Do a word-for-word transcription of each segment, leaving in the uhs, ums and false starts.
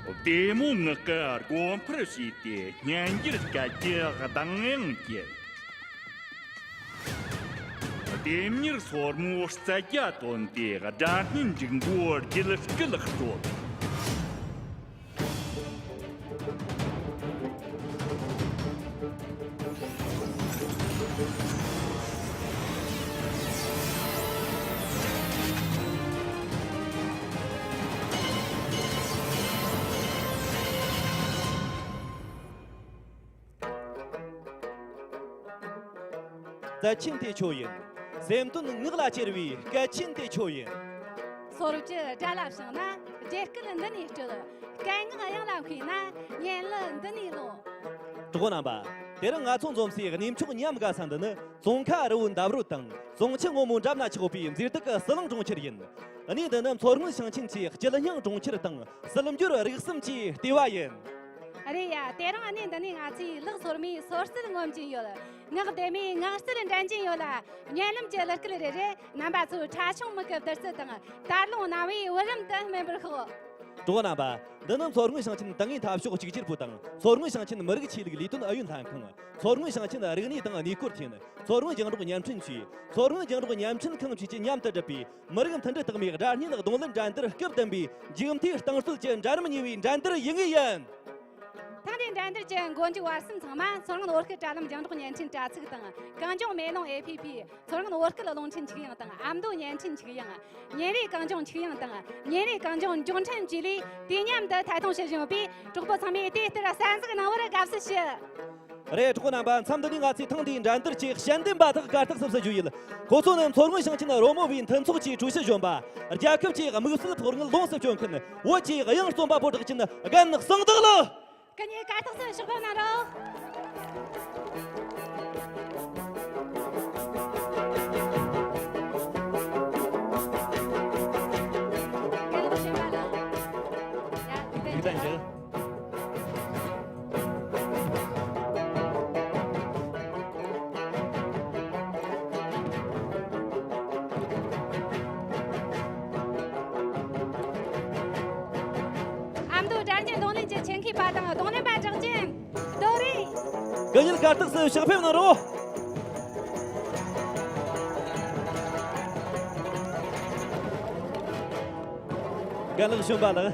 བདེ་མོ་ངག་གི་སྒོ་འཕར་ཕྱེས་ཏེ་སྙན་འགྱུར་སྐད་ཀྱི་གདངས་དབྱངས་བསྐྱེད། ལྡེམ་མྱུར་སོར་མོའི་རྩལ་རྒྱ་བཏོན་ཏེ་སྒྲ་སྙན་འབྲུག་མགོའི་རྒྱུད་སྐུད་དཀྲོལ། རྩལ་ཆེན་དེ་ཁྱོད་ཡིན། སེམས་དོན་ངག་ལ་གྱེར་བའི་སྐད་ཆེན་དེ་ཁྱོད་ཡིན། སོར་བཅུ་སྒྲ་ལ་བྱང་ན་རྒྱལ་སྐད་འདི་ནས་སྤྲོད། སྐད་ངག་དབྱངས་ལ་མཁས་ན་སྙན་གླུ་འདི་ནས་ཀློག། གྲོགས་པོ་རྣམ་པ། དེ་རིང་ང་ཚོ་འཛོམས་སའི་གནས་མཆོག་ཉམས་དགའ་ས་འདི་ནི་ཙོང་ཁ་རི་བོའི་འདབས་རོལ་དང་ཙོང་ཆུ་སྔོན་མོའི་འགྲམ་ན་ཆགས་ཡོད་པའི་མཛེས་སྡུག་གི་ཟི་ལིང་གྲོང་ཁྱེར་ཡིན། གནས་འདི་ནི་མཚོ་སྔོན་ཞིང་ཆེན་གྱི་སྐྱིད་སྙིང་གྲོང་ཁྱེར་དང་སྲིད་འབྱོར་རིག་གསུམ་གྱི་ལྟེ་བ་ཡིན། རེད་ཡ། དེ་རིང་གནས་འདི་ནས་ང་ཚོས་ལག་སོར་མོའི་སོར་རྩལ་ངོམ་གྱིན་ཡོད། ངག་ལྡེམ་མོའི་ངག་རྩལ་འགྲན་གྱིན་ཡོད་ལ། སྙན་ལམ་གྱི་གླུ་སྐད་རེ་རེ་རྣམ་པ་ཚོའི་ཁྲ་ཆུང་མིག་གི་བདུད་རྩི་དང་དར་ལུང་རྣ་བའི་བུ་རམ་དུ་སྨིན་པར་ཤོག། གྲོགས་པོ་རྣམ་པ། འདི་ནི་མཚོ་སྔོན་ཞིང་ཆེན་ཏང་ཨུའི་འཐབ་ཕྱོགས་གཅིག་གྱུར་པུའུ་དང་མཚོ་སྔོན་ཞིང་ཆེན་མི་རིགས་ཆོས་ལུགས་ལས་དོན་ཨུ་ཡོན་ལྷན་ཁང་། མཚོ་སྔོན་ཞིང་ཆེན་རིག་གནས་དང་གནས་སྐོར་ཐིན། མཚོ་སྔོན་རྒྱང་སྒྲོག་བརྙན་འཕྲིན་ཅུས། མཚོ་སྔོན་རྒྱང་སྒྲོག་བརྙན་འཕྲིན་ཁང་བཅས་ཀྱིས་མཉམ་དུ་བསྒྲུབས་པའི་མི་རིགས་མཐུན་སྒྲིལ་རྟགས་མའི་སྒྲ་སྙན་རྡུང་ལེན་འགྲན་བསྡུར་སྐབས་བདུན་པའི་མཇུག་མཐའི་རྟིང་རྩོད་ཀྱི་འདྲ་རིམ་གཉིས་པའི་འགྲན་བསྡུར་ཡུལ་དངོས་ཡིན། ཐེངས་འདིའི་འགྲན་བསྡུར་གྱི་མགོ་མཇུག་བར་གསུམ་ཚང་མ་མཚོ་སྔོན་བོད་སྐད་དྲ་ལམ་རྒྱང་སྒྲོག་བརྙན་འཕྲིན་དྲ་ཚིགས་དང་། གངས་ལྗོངས་མེ་ལོང་ཨེ་ཕི་ཕི། མཚོ་སྔོན་བོད་སྐད་རླུང་འཕྲིན་ཆིག་ཡང་དང་ཨ་མདོ་བརྙན་འཕྲིན་ཆིག་ཡང་། ཉིན་རེའི་གངས་ལྗོངས་ཆིག་ཡང་དང་ཉིན་རེའི་གངས་ལྗོངས་མགྱོགས་འཕྲིན་བཅས་ལས་དུས་མཉམ་དུ་ཐད་གཏོང་བྱེད་བཞིན་ཡོད་པས། གྲོགས་པོ་ཚང་མས་དེ་ལྟར་གསན་གཟིགས་གནང་བར་དགའ་བསུ་ཞུ། རེད། གྲོགས་པོ་རྣམ་པ། མཚམས་འདི་ནས་ང་ཚོས་ཐེངས་འདིའི་འགྲན་བསྡུར་གྱི་དཔྱད་འདེམས་པ་དག་གར་སྟེགས་སུ་བསུ་རྒྱུ་ཡིན། ཁོ་ཚོ་ནི་མཚོ་སྔོན་ཞིང་ཆེན་རོལ་མོ་བའི་མཐུན་ཚོགས་ཀྱི་ཀྲུའུ་ཞི་གཞོན་པ། རྒྱལ་ཁབ་ཀྱི་དམིགས་བསལ་ཕོགས་དངུལ་ལོངས་སུ་སྤྱོད་མཁན་བོད་ཀྱི་དབྱངས་རྩོམ་པ་པོ་གྲགས་ཅན་རྒན་གསང་བདག་ལགས། སྐུ་ཉིད་གར་སྟེགས་སུ་ཕྱག་ཕེབས་གནང་རོགས། རྒན་ལགས་གཞོན་པ་ལགས། ཡ། ཡིག་ཐང་ཆེ། ཨ་མདོ་སྒྲ་སྙན་རྡུང་ལེན་གྱི་ཆེད་མཁས་པ་དང་རྡུང་ལེན་པ་གྲགས་ཅན་རྡོ་རེ། སྐུ་ཉིད་གར་སྟེགས་སུ་ཕྱག་ཕེབས་གནང་རོགས། རྒན་ལགས་གཞོན་པ་ལགས།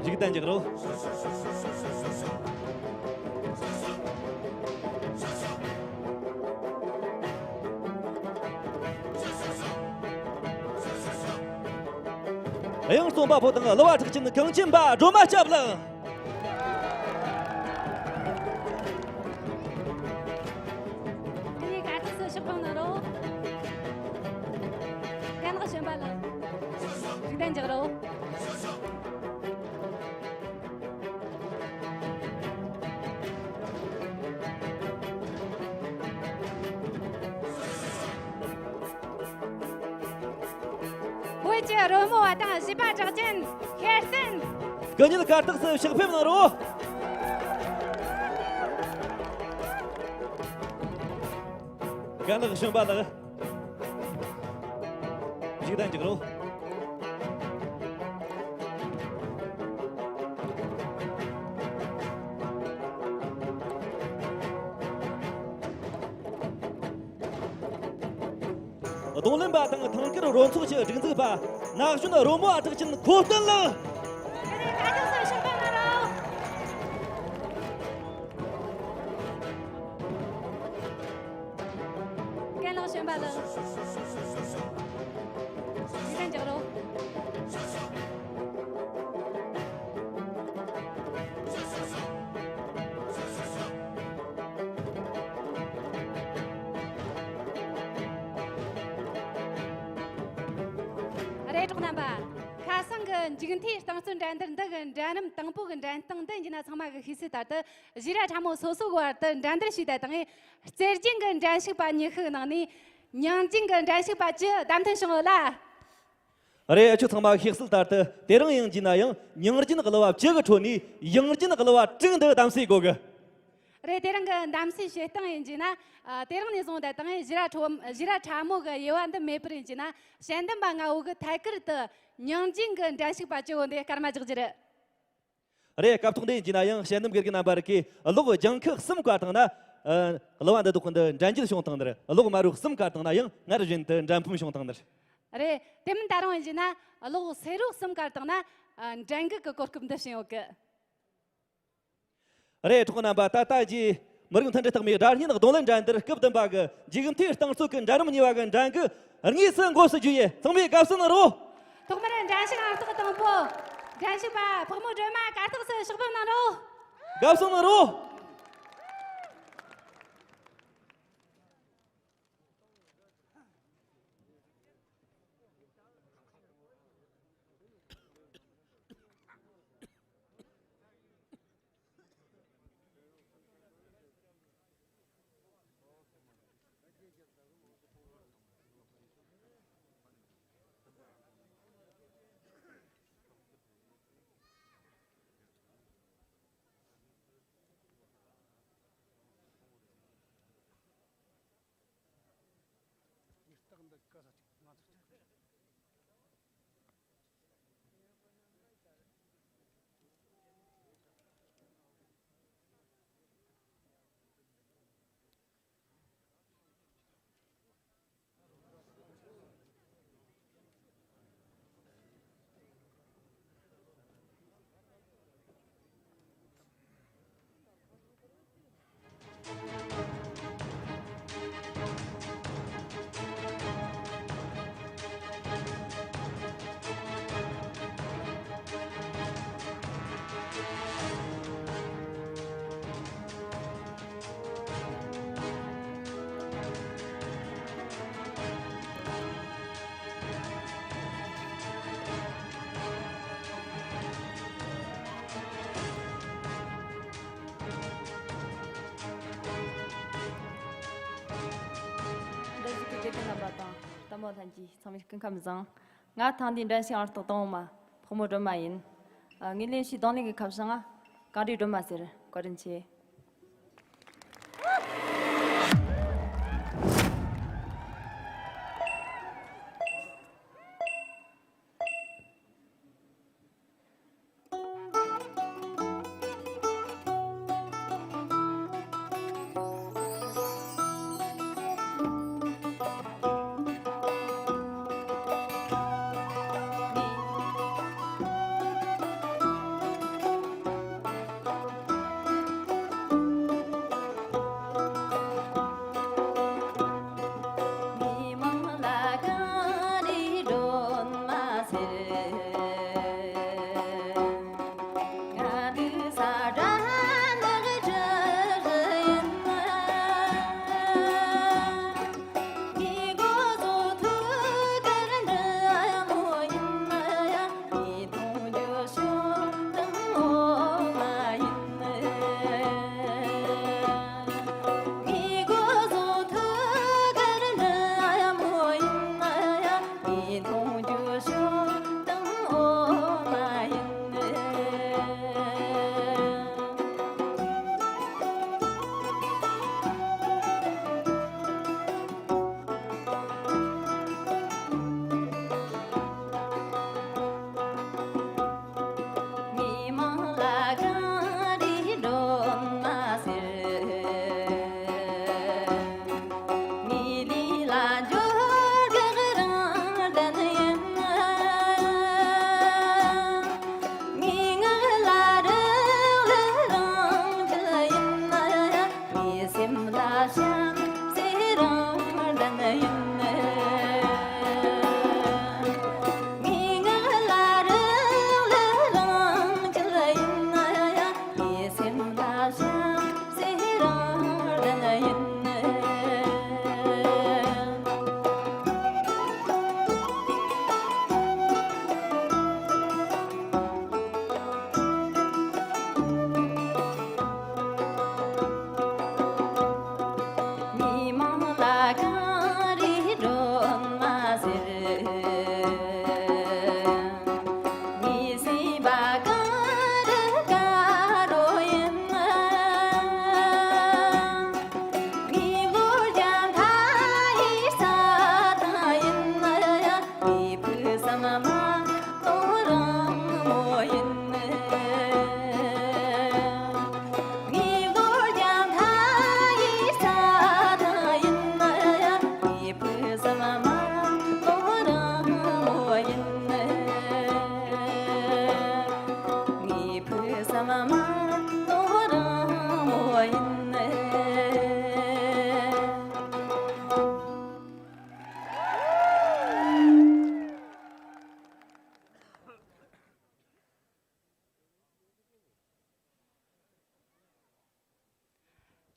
ཡིག་ཐང་འཇགས་རོགས། དབྱངས་རྩོམ་པ་པོ་དང་གླུ་བ་གྲགས་ཅན་གངས་ཅན་པ་སྒྲོལ་མ་སྐྱབས་ལགས། སྐུ་ཉིད་གར་སྟེགས་སུ་ཕྱག་ཕེབས་གནང་རོགས། རྒན་ལགས་གཞོན་པ་ལགས། ཡིག་ཐང་འཇགས་རོགས། བོད་ཀྱི་རོལ་མོ་བ་དང་གཞས་པ་གྲགས་ཅན་ཤེར་སེན། སྐུ་ཉིད་གར་སྟེགས་སུ་ཕྱག་ཕེབས་གནང་རོགས། རྒན་ལགས་གཞོན་པ་ལགས། ཡིག་ཐང་འཇགས་རོགས། རྡུང་ལེན་པ་དང་ཐང་དཀར་རོལ་ཚོགས་ཀྱི་སྒྲིག་འཛུགས་པ་ན་གཞོན་རོལ་མོ་བ་གྲགས་ཅན་ཁོ་སྟོན་ལགས། རྒན་ལགས་གཞོན་པ་ལགས། ཡིག་ཐང་འཇགས་རོགས། རེད། གྲོགས་རྣམ་པ། ཁ་སང་གི་མཇུག་མཐའི་རྟིང་རྩོད་འགྲན་བསྡུར་འདི་གི་འགྲན་རིམ་དང་པོ་གི་འགྲན་སྟངས་འདི་ཡིན་ན་ཚང་མ་གིས་ཤེས་གསལ་ལྟར་དུ། བཞི་ར་ཕྲ་མོ་སོ་སོ་གི་བར་དུ་འགྲན་བསྡུར་བྱས་ཏེ་དང་། རྩེད་འགྲན་གྱི་འགྲན་ཞུགས་པ་ཉི་ཤུ་གི་ནང་ནས་མྱིང་རྒྱན་གྱི་འགྲན་ཞུགས་པ་བཅུ་བདམས་ཐོན་བྱུང་ཡོད་ལ། རེད། ཁྱོད་ཚང་མ་ཤེས་གསལ་ལྟར་དུ་དེ་རིང་ཡིན་གྱི་ན་ཡང་མྱིང་རྒྱན་གླུ་བ་བཅུ་གི་ཁྲོད་ནས་ཡང་རྒྱན་གླུ་བ་དྲུག་འདི་བདམས་སྲིད་དགོས་གི། རེད། དེ་རིང་གི་གདམ་གསེས་བྱེད་སྟངས་ཡིན་གྱི་ན། ཨ། དེ་རིང་ནས་བཟུང་སྟེ་ད་ངས་ཞི་ར་ཁྲོ་ཞི་ར་ཁྲ་མོ་གི་དབྱེ་བ་འདི་མེད་པར་ཡིན་གྱི་ན། དཔྱད་འདེམས་པ་ལྔ་བོ་གི་ཐད་ཀར་དུ་ཉིང་ཅིང་གི་འགྲན་ཞུགས་པ་བཅུ་བོ་འདི་སྐར་མ་རྒྱག་རྒྱུ་རེད། རེད། སྐབས་ཐོག་འདི་ཡིན་གྱི་ན་ཡང་དཔྱད་འདེམས་དགེ་རྒན་རྣམ་པ་རིགས་ཀྱིས་གློག་ལྗང་ཁུ་གསུམ་བཀར་བཏང་ན། ཨ། གླུ་བ་འདི་དག་གི་འདི་འགྲན་རྒྱུ་བྱུང་བཏང་ནི་རེད། གློག་དམར་རོ་གསུམ་བཀར་བཏང་ན་ཡང་སྔར་བཞིན་དུ་འགྲན་ཕམ་བྱུང་བཏང་ནི་རེད། རེད། དེ་མིན་ད་རུང་ཡིན་གྱི་ན་གློག་སེར་རོ་གསུམ་བཀར་བཏང་ན། ཨ། འགྲན་འགུལ་གྱི་གོ་སྐབས་འདི་བྱིན་ཡོད་གི། རེད། གྲོགས་རྣམ་པ། ད་ལྟ་རྗེས་མི་རིགས་མཐུན་སྒྲིལ་རྟགས་མའི་སྒྲ་སྙན་རྡུང་ལེན་འགྲན་བསྡུར་སྐབས་བདུན་པ་གི་མཇུག་མཐའི་རྟིང་རྩོད་ཀྱི་འགྲན་རིམ་གཉིས་པ་གི་འགྲན་འགུལ་དངོས་སུ་འགོ་ཚུགས་རྒྱུ་ཡིན། ཚང་མས་དགའ་བསུ་གནང་རོགས། ཐོག་མར་འགྲན་ཞུགས་ཨང་རྟགས་དང་པོ། འགྲན་ཞུགས་པ་ཕག་མོ་སྒྲོལ་མ་གར་སྟེགས་སུ་ཕྱག་ཕེབས་གནང་རོགས། དགའ་བསུ་གནང་རོགས། འདིར་བཞུགས་པའི་དགེ་རྒན་རྣམ་པ་དང་ལྟད་མོ་ལྷན་རྒྱས་ཚང་མས་སྐུ་ཁམས་བཟང་། ང་ཐེངས་འདིའི་འགྲན་ཞུགས་ཨང་རྟགས་དང་པོ་མ་ཕག་མོ་སྒྲོལ་མ་ཡིན། ཨ། ངའི་ལེན་བྱའི་རྡུང་ལེན་གྱི་ཁ་བྱང་ང་གངས་རིའི་སྒྲོལ་མ་ཟེར། བཀའ་དྲིན་ཆེ།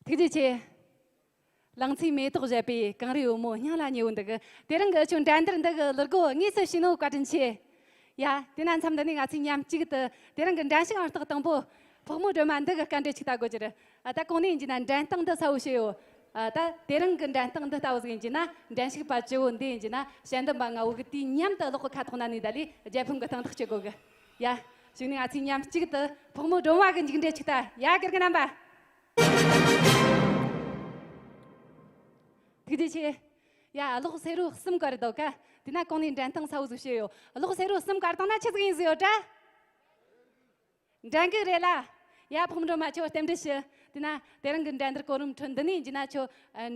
ཐུགས་རྗེ་ཆེ། ལང་ཚོའི་མེ་ཏོག་བཞད་པའི་གངས་རིའི་བུ་མོ་སྙིང་ལ་ཉེ་བོ་འདི་གི། དེ་རིང་གི་ཁྱོད་འགྲན་བསྡུར་འདི་གི་ལུར་གོ་དངོས་སུ་ཤེས་ནོ་བཀའ་དྲིན་ཆེ། ཡ། དེ་ན་མཚམས་འདི་ནས་ང་ཚོས་མཉམ་གཅིག་ཏུ་དེ་རིང་གི་འགྲན་ཞུགས་ཨང་རྟགས་དང་པོ་ཕག་མོ་སྒྲོལ་མ་འདི་གི་སྐར་འདྲ་ཅིག་ལྟ་དགོས་ཀྱི་རེད། ཨ། ད་གོང་ནས་ཡིན་གྱི་ན་འགྲན་སྟངས་འདི་གསལ་བོ་བྱས་ཡོད། ཨ། ད་དེ་རིང་གི་འགྲན་སྟངས་འདི་ལྟ་བུ་ཟིག་ཡིན་གྱི་ན། འགྲན་ཞུགས་པ་བཅུ་བོ་འདི་ཡིན་གྱི་ན་དཔྱད་འདེམས་པ་ལྔ་བོ་གི་དུས་མཉམ་དུ་གློག་གི་ཁ་ཐོག་ན་ནས་ད་ལས་རྒྱལ་ཕམ་གི་སྟེང་ཐག་གཅོད་དགོས་གི། ཡ། གཞུག་ནས་ང་ཚོས་མཉམ་གཅིག་ཏུ་ཕག་མོ་སྒྲོལ་མ་གི་མཇུག་འབྲས་ཅིག་ལྟ། ཡ། དགེ་རྒན་རྣམ་པ། ཐུགས་རྗེ་ཆེ། ཡ། གློག་སེར་པོ་གསུམ་བཀར་འདུག་ག། དེ་ན་གོང་ནས་འགྲན་སྟངས་གསལ་བོ་ཟིག་བྱས་ཡོད། གློག་སེར་པོ་གསུམ་བཀར་བཏང་ན་ཆི་ཟིག་ཡིན་ཟིག་ཡོད་དྲ། འགྲན་འགུག་རེད་ལ། ཡ། ཕག་མོ་སྒྲོལ་མ་ཁྱོད་རྟེན་འབྲེལ་ཞུ། དེ་ན་དེ་རིང་གི་འགྲན་བསྡུར་གོ་རིམ་ཁྲོད་འདི་ནས་ཡིན་གྱི་ན་ཁྱོད་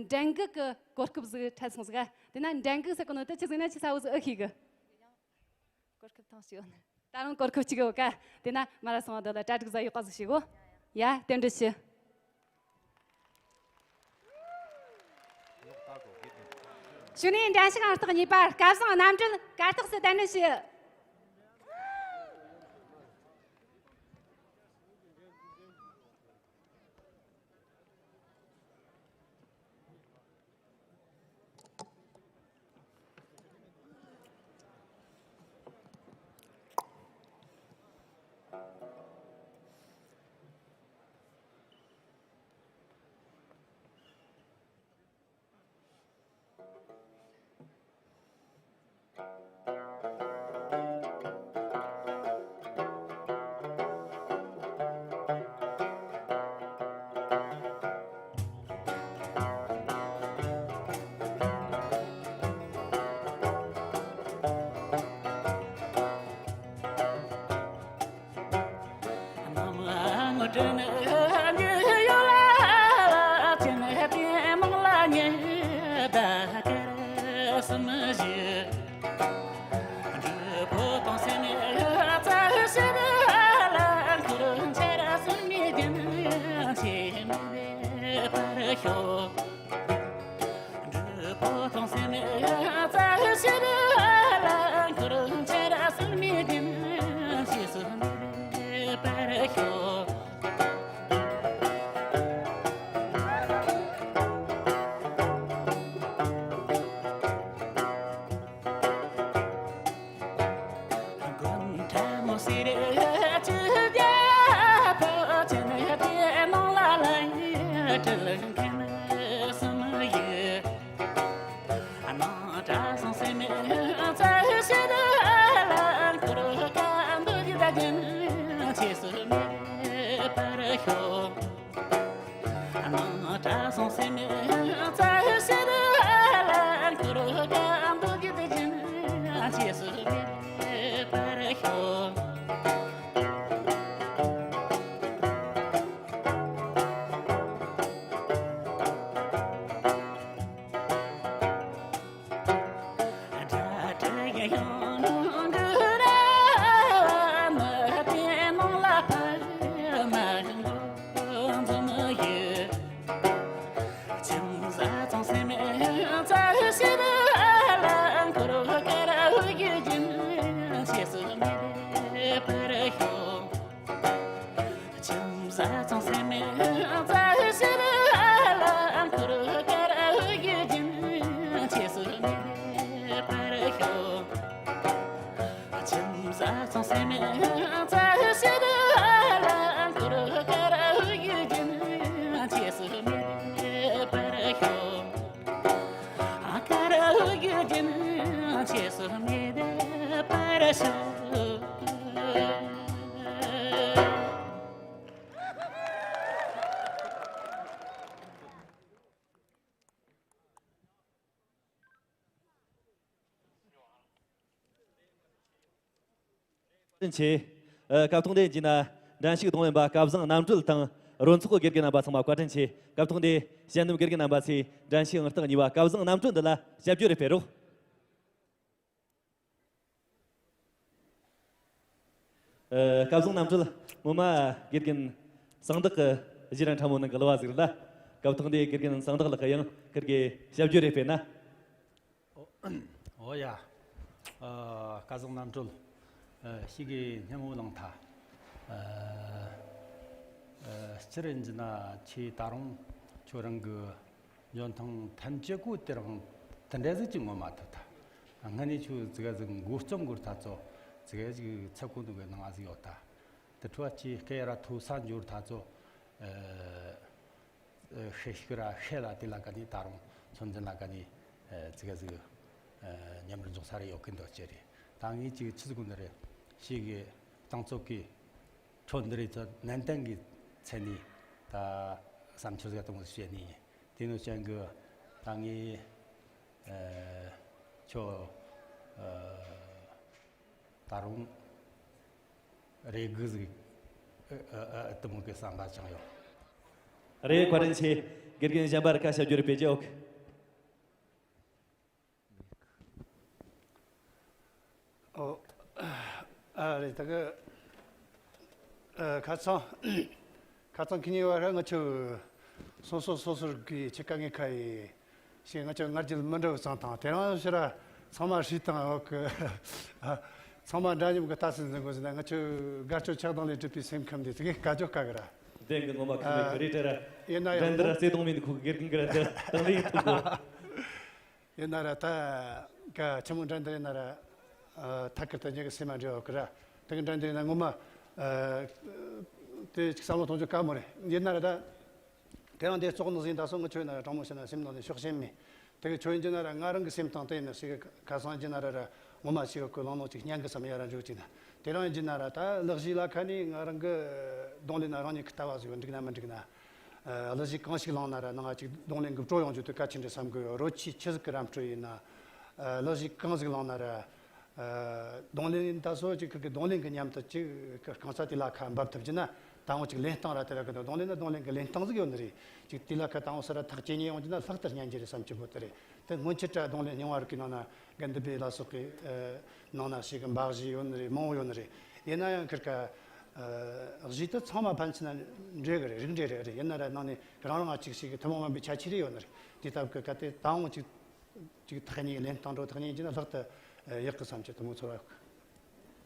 འགྲན་འགུག་གི་གོ་སྐབས་ཟིག་འཕྲད་སོང་ཟིག་ག། དེ་ན་འགྲན་འགུག་ཟེར་གོ་ནོ་དེ་ཆི་ཟིག་ན་ཆི་གསལ་བོ་ཟིག་ཨེ་ཤེས་གི། གོ་སྐབས་ཐེངས་གཅིག་ཡོད་ནི། ད་རུང་གོ་སྐབས་གཅིག་ཡོད་ཀ། དེ་ན་མ་ར་སོང་བ་དོ་ལ་གྲ་སྒྲིག་ཟ་ཡོད་ཀ་ཟིག་བྱེད་གོ། ཡ། རྟེན་འབྲེལ་ཞུ། གཞུག་ནས་འགྲན་ཞུགས་ཨང་རྟགས་གཉིས་པ་སྐལ་བཟང་རྣམ་གྲོལ་གར་སྟེགས་སུ་གདན་འདྲེན་ཞུ། བཀའ་དྲིན་ཆེ། ཨ། སྐབས་ཐོག་འདིར་འབྱོར་ན་འགྲན་ཞུགས་གཏོང་ལེན་པ་སྐལ་བཟང་རྣམ་གྲོལ་དང་རོལ་ཚོགས་དགེ་རྒན་རྣམ་པ་ཚང་མ་བཀའ་དྲིན་ཆེ། སྐབས་ཐོག་འདིར་དཔྱད་འདེམས་དགེ་རྒན་རྣམ་པ་ཚོས་འགྲན་ཞུགས་ཨང་རྟགས་གཉིས་པ་སྐལ་བཟང་རྣམ་གྲོལ་འདི་ལ་ཞབས་ཞུ་རེ་སྤེལ་རོགས། ཨ། སྐལ་བཟང་རྣམ་གྲོལ། ངོ་མ་དགེ་རྒན་གསང་བདག་གི་གཞས་ར་ཁྲ་མོ་ནང་གི་གླུ་བ་ཟིག་རེད་ལ། སྐབས་ཐོག་འདིར་དགེ་རྒན་གསང་བདག་ལགས་ཀྱིས་ཡང་ཁིར་གི་ཞབས་ཞུ་རེ་སྤེལ་ན། ཨོ་ཡ། ཨ། སྐལ་བཟང་རྣམ་གྲོལ། ཨ། ཤི་གི་སྙན་མོ་ལང་ཐ། ཨ། ཨ། སྤྱིར་ཡིན་གྱི་ན་ཁྱེད་ད་རུང་ ཁྱོད་རང་གི་འཇོན་ཐང་ཐམས་ཅད་ཀོ་དེ་རང་དེ་འདྲ་ཟིག་ཅིག་ངོ་མ་ཐུབ་ཐལ། སྔ་ནས་ཁྱོད་ཙི་ག་ཟིག་འགོ་རྩོམ་འགོ་ཐག་ཚོ་ཙི་ག་ཟིག་ཚད་གོ་འདུག་གི་ནང་ང་ཟིག་ཡོད་ད། དེ་འཕྲོ་ཅི་སྐད་ར་ཐོས་ས་འབྱོར་ཐག་ཚོ། ཨ། ཨ། ཤེས་ཤིག་ར་ཤེས་ལ་དེ་ལ་ཀ་ནི་ད་རུང་ཚོད་འཛིན་ལ་ཀ་ནི། ཨ། ཙི་ག་ཟིག་ཨ། ཉམས་རུ་འཇོག་ས་རེ་ཡོད་གི་འདུག་ཅེ་རེད། ད་ངས་ཅིག་ཆི་ཟིག་གོ་འདི་རེད། ཤེས་གི་རྟིང་རྩོད་གི་ཁྱོད་འདི་རིགས་ཚོ་ནན་ཏན་གྱི་མཚན་ནས་ད་བསམ་འཆར་ཟིག་གཏོང་ཟིག་བྱེད་ནི་ཡིན། དེ་ནོ་ཅན་གི་ད་ངས་ཨ་ཁྱོད་ཨ་ད་རུང་རེ་སྒུག་ཟིག་ཨ་ཨ་ཨ་དུ་མོ་གི་བསམ་པ་བཅངས་ཡོད། རེད། བཀའ་དྲིན་ཆེ། དགེ་རྒན་གཞན་པར་བཀའ་ཤག་བརྗོད་རེ་སྤེལ་རྒྱུ་ཡོད། ཨོ། ཨ་རེད། ད་གི་ཨ་ཁ་སང་ཁ་སང་ཁི་ཉི་བ་ར་ང་ཆུ་སོ་སོ་སོ་སོར་གི་ཆི་ཀ་ངེ་ཁ་ཡི་ཞེས་ང་ཆུ་ང་རྒྱལ་མི་འདྲ་བའི་ཚང་དང་དེ་རང་ཕྱིར་ཚང་མ་ཧྲིས་དང་འོག་གི་ཚང་མ་འདྲ་མཉམ་གི་ལྟ་སྲིད་འཛིན་དགོས་ཟེར་ན། ང་ཆུ་དགའ་སྐྱོ་ཆགས་སྡང་ལས་གྲུབ་པའི་སེམས་ཁམས་དེ་ཙི་གེ་དཀའ་སྐྱོ་དཀའ་གི་ར། བདེན་གི་ངོ་མ་ཁུ་མེད་གི་རེད་དྲ་ར། ཡིན་ན་ཡང་འདྲ་འདི་ར་བརྩེ་དུང་མིན་ཁུ་གི་དགེ་རྒན་གི་ར་འདི་དང་ལེན་ཐུབ་གོ། ཡིན་ན་ར་ད་ག་ཆི་མོ་འདྲ་འདི་ཡིན་ན་ར། ཨ། ཐད་ཀར་དུ་ཉེ་གི་སེམས་མ་འབྲེལ་བ་གི་ར། དེ་གི་འདྲ་འདི་ཡིན་ན་ངོ་མ། ཨ། དེ་ཅིག་བསམ་བློ་གཏོང་རྒྱུ་དཀའ་མོ་རེད། ཡིན་ན་ར་ད་དེ་རང་དེ་ཙོག་ནི་ཟིན་ད་སོ་ངི་ཆོས་ན་ར་དྲང་མོ་བཤད་ན་སེམས་ནང་ནས་ཕྱོགས་ཞེན་མེད། དེ་གི་ཆོས་ཡིན་རྒྱུ་ན་ར་ང་རང་གི་སེམས་དང་དེ་ཡིན་ན་ཞིག་གི་ཁ་སང་རྒྱུ་ན་ར་ར་ངོ་མ་ཞིག་གི་ལང་ལོང་ཅིག་སྙན་གི་བསམ་ཡ་ར་འཇུག་ཅིག་ན། དེ་རང་ཡིན་རྒྱུ་ན་ར་ད་ལག་གཞི་ལ་ཁ་ནས་ང་རང་གི་གདོང་ལེན་ན་རང་ཉིད་གི་ལྟ་བ་ཟིག་ཡོད། འགྲིག་ན་མི་འགྲིག་ན། ཨ། གླུ་གཞས་གང་ཞིག་བླངས་ན་ར་ནང་ང་ཅིག་གདོང་ལེན་གི་སྤྲོ་ཡོང་རྒྱུ་དེ་གལ་ཆེན་རེད་བསམ་གི་ཡོད། རོལ་ཆས་ཆི་ཟིག་གི་ར་སྤྲོད་ཡིན་ན། ཨ། གླུ་གཞས་གང་ཟིག་བླངས་ན་ར། ཨ། གདོང་ལེན་ད་སོ་ཅིག་གི་གདོང་ལེན་གི་མཉམ་དུ་ཅིག་གི་རྐང་ཚ་དེ་ལ་ཁ་འབབ་ཐུབ་རྒྱུ་ན་ད་འོང་ཅིག་ལེན་སྟངས་ར་དེ་ལ་གི་གདོང་ལེན་ན་གདོང་ལེན་གི་ལེན་སྟངས་ཟིག་ཡོད་ནི་རེད། ཅིག་དེ་ལ་ཁ་ད་འོང་སི་ར་ཐག་ཇེ་ཉེ་ཡོང་རྒྱུ་ན་ལྷག་ཏུ་སྙན་རྒྱུ་རེད་བསམ་གྱི་ཡོད་དེ་རེད། དེ་སྔོན་ཆད་ར་གདོང་ལེན་རྙིང་བ་རིགས་ཀྱི་ནང་ན་གན་དི་བེ་ལ་སོགས་ཀྱི། ཨ། ནང་ན་ཞིག་གི་འབའ་གཞས་ཡོད་ནི་རེད། མང་བོ་ཡོད་ནི་རེད། ཡིན་ན་ཡང་ཁིར་ཀ། ཨ། གཞས་དེ་ཚང་མ་ཕན་ཚུན་ན་འདྲེས་གི་རེད། རིགས་འདྲེས་རེད་རེད། ཡིན་ན་ར་ནང་ནས་རང་རང་ང་ཅིག་ཞིག་གི་ཐུན་མོང་མིན་པའི་ཁྱད་ཆོས་རེ་ཡོད་ནི་རེད། དེ་ལྟ་བུ་གི་གལ་ཏེ་ད་འོང་ཅིག་ཅིག་ཐག་ཉེ་ལེན་སྟངས་འགྲོ་ཐག་ཉེ་ཡིན་རྒྱུ་ན་ལྷག་ཏུ་ཡག་གི་བསམ་གྱི་དུ་མོ་ཚོར་བ།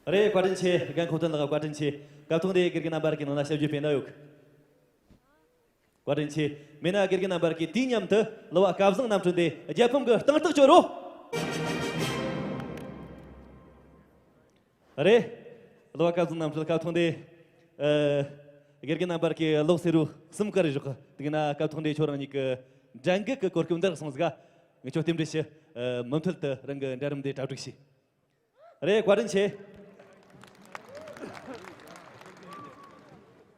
རེད། བཀའ་དྲིན་ཆེ། རྒན་ཁོ་ཐོན་ལགས་བཀའ་དྲིན་ཆེ། སྐབས་ཐོག་འདི་དགེ་རྒན་རྣམ་པར་གྱི་ནང་ན་ཞབས་ཞུ་སྤེལ་གནང་ཡོད། བཀའ་དྲིན་ཆེ། མེད་ན་དགེ་རྒན་རྣམ་པར་གྱི་དུས་མཉམ་དུ་གླུ་བ་སྐལ་བཟང་རྣམ་གྲོལ་འདི་རྒྱལ་ཕམ་གྱི་རྟིང་རྟགས་སྤྱོད་རོགས། རེད། གླུ་བ་སྐལ་བཟང་རྣམ་གྲོལ་སྐབས་ཐོག་འདི། ཨ། དགེ་རྒན་རྣམ་པར་གྱི་གློག་སེར་རུ་གསུམ་ཀར་བཞག་དུས་ན་སྐབས་ཐོག་འདི་ཁྱོད་རང་ཉིད་ཀྱི་འགྲན་འགུལ་གྱི་གོ་སྐབས་འདི་རག་སོང་ཟིག་ངས་ཁྱོད་རྟེན་འབྲེལ་ཞུ། ཨ། མུ་མཐུད་དུ་རང་གི་འགྲན་རིམ་འདི་གྲ་སྒྲིག་བྱོས། རེད། བཀའ་དྲིན་ཆེ།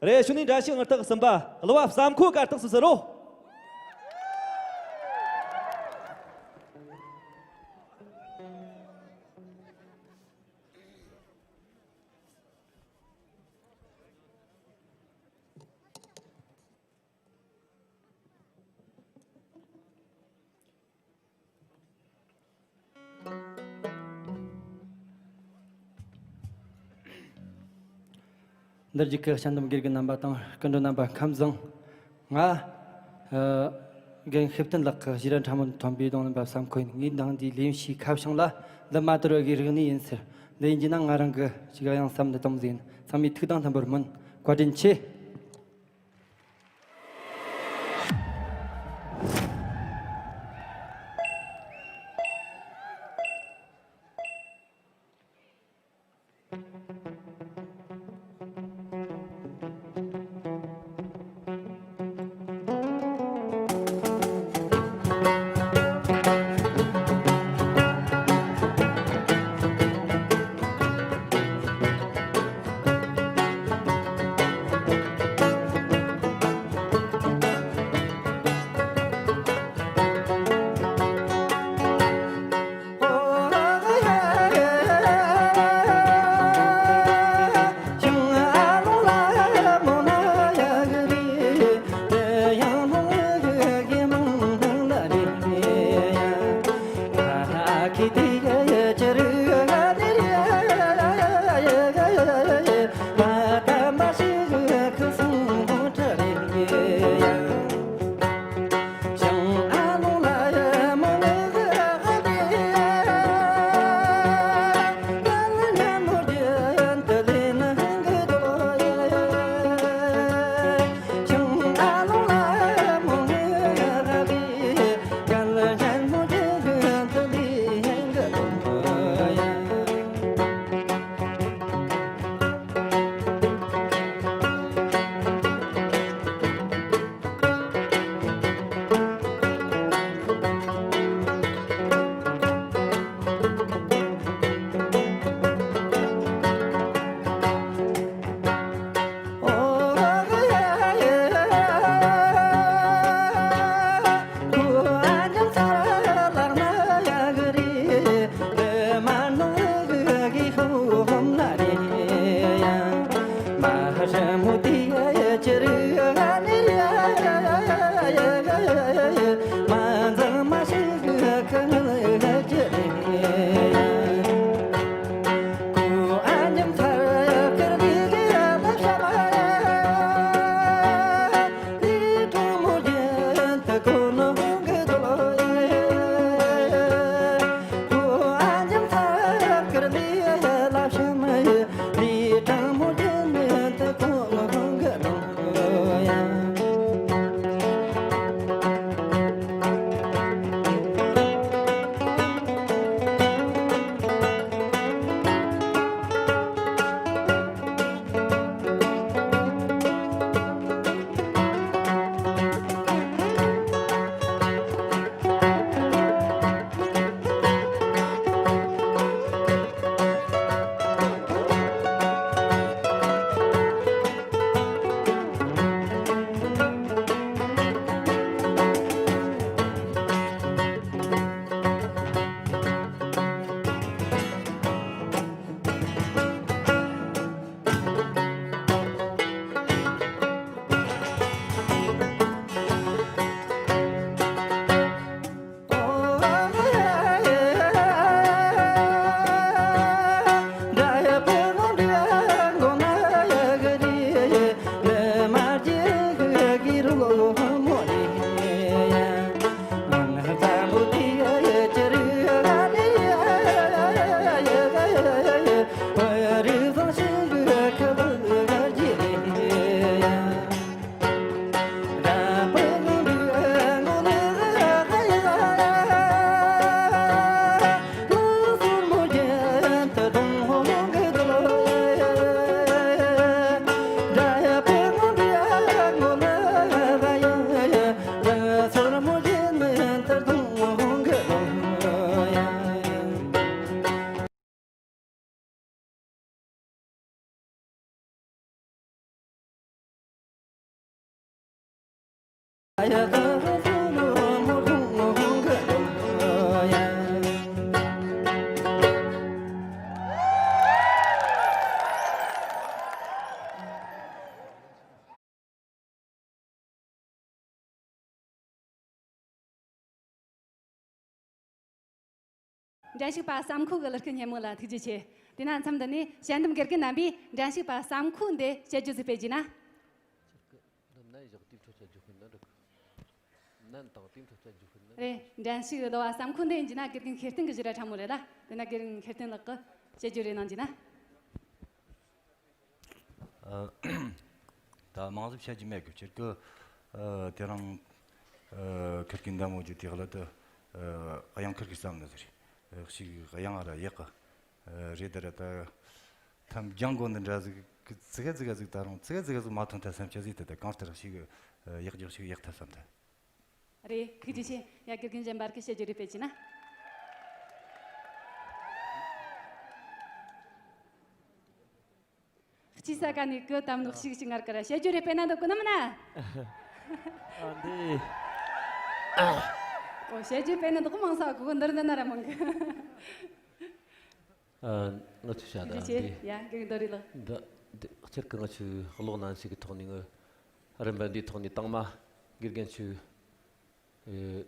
རེད། ཞུ་ནི་འདྲ་ཞིག་ངར་ཐག་གསུམ་པ་གླུ་བ་བསམ་ཁོ་གར་ཐག་སུ་ཟེར་རོ། འདིར་བརྒྱུད་ཀྱི་སྤྱན་ལྡན་དགེ་རྒན་རྣམ་པ་དང་སྐུ་མགྲོན་རྣམ་པ་ཁམས་བཟང་། ང་ཨ་རྒན་ཤེས་བསྟན་ལགས་ཀྱི་ཞེ་ར་ཕྲ་མོ་ཐོན་པའི་གདོང་ལེན་པ་བསམ་ཁོ་ཡིན། ངའི་འདང་འདིའི་ལེའུ་ཞིག་ཁ་བྱང་ལ་འདི་མ་དར་བའི་རིག་གནས་ཡིན་ཟེར། འདི་ཡིན་གྱི་ན་ང་རང་གི་ཅིག་ཡང་བསམ་འདི་གཏོང་ཟིན། ཚང་མས་ཐུགས་དང་མཐུན་པར་སྨོན། བཀའ་དྲིན་ཆེ། འགྲན་ཞུགས་པ་བསམ་ཁོ་གི་གླུ་སྐད་སྙན་མོ་ལ་ཐུགས་རྗེ་ཆེ། དེས་ན་མཚམས་འདི་ནས་དཔྱད་འདེམས་དགེ་རྒན་རྣམ་པས་འགྲན་ཞུགས་པ་བསམ་ཁོ་འདི་དཔྱད་བརྗོད་ཟིག་སྤེལ་རྒྱུ་ན། འདི་ནན་བཞག་དེའི་འཕྲོ་ཆ་རྒྱུ་ཁུལ་ནི་འགྲིག་ནན་དང་དེའི་འཕྲོ་ཆ་རྒྱུ་ཁུལ་ནི། རེད། འགྲན་ཞུགས་གླུ་བ་བསམ་ཁོ་འདི་ཡིན་རྒྱུ་ན་དགེ་རྒན་ཤེར་བསྟན་གི་བཞུགས་ར་ཕྲ་མོ་རེད་ལ། དེས་ན་དགེ་རྒན་ཤེར་བསྟན་ལགས་ཀྱིས་དཔྱད་བརྗོད་རེ་གནང་རྒྱུ་ན། ཨ། ད་མང་ཟིག་བཤད་རྒྱུ་མེད་གི། ཁྱེད་ཀྱི། ཨ། དེ་རིང་། ཨ། ཁིར་གི་འདམ་འོ་རྒྱུ་དེ་ལ་དུ། ཨ། དབྱངས་ཁིར་གི་བསམ་ནི་ཟེར། ཨ། ཞིག་དབྱངས་ར་ཡག་གི། ཨ། རེད་ད་ར་ད། ཐམ་རྒྱང་གོ་འདི་འདྲ་ཟིག་ཙི་གེ་ཙི་གེ་ཟིག་ད་རུང་ཙི་གེ་ཙི་གེ་ཟིག་མ་ཐོན་ཐལ་བསམ་ཆ་ཟིག་དེ་ད་གང་ལྟར་ཞིག་ཡག་རྒྱག་ཞིག་ཡག་ཐལ་བསམ་ད། རེད། ཐུགས་རྗེ་ཆེ། ཡ། དགེ་རྒན་གཞན་པར་གི་དཔྱད་བརྗོད་རེ་སྤེལ་རྒྱུ་ན། སྤྱི་ས་ག་ནས་གི་དམ་ནོ་ཞིག་ཞིག་ངར་ཀ་ར་དཔྱད་བརྗོད་རེ་སྤེལ་ན་འདོད་གི་ནམ་ན། ཨ་འདི། ཨོ། དཔྱད་བརྗོད་སྤེལ་ན་འདོད་གི་མང་ས་གོ་གི་འདིར་འདི་ན་ར་མང་གི། ཨ། ང་ཚོས་བྱ་ད་ཐུགས་རྗེ་ཆེ། འདི། ཡ། དགེ་རྒན་རྡོ་རི་ལགས། འདི། འདི་སྤྱིར་གི་ང་ཚོས་གློག་ནན་ཞིག་གི་ཐོག་ནས་ངི་རིམ་པ་འདིའི་ཐོག་ནས་དང་མ་དགེ་རྒན་ཚོས། ཨེ།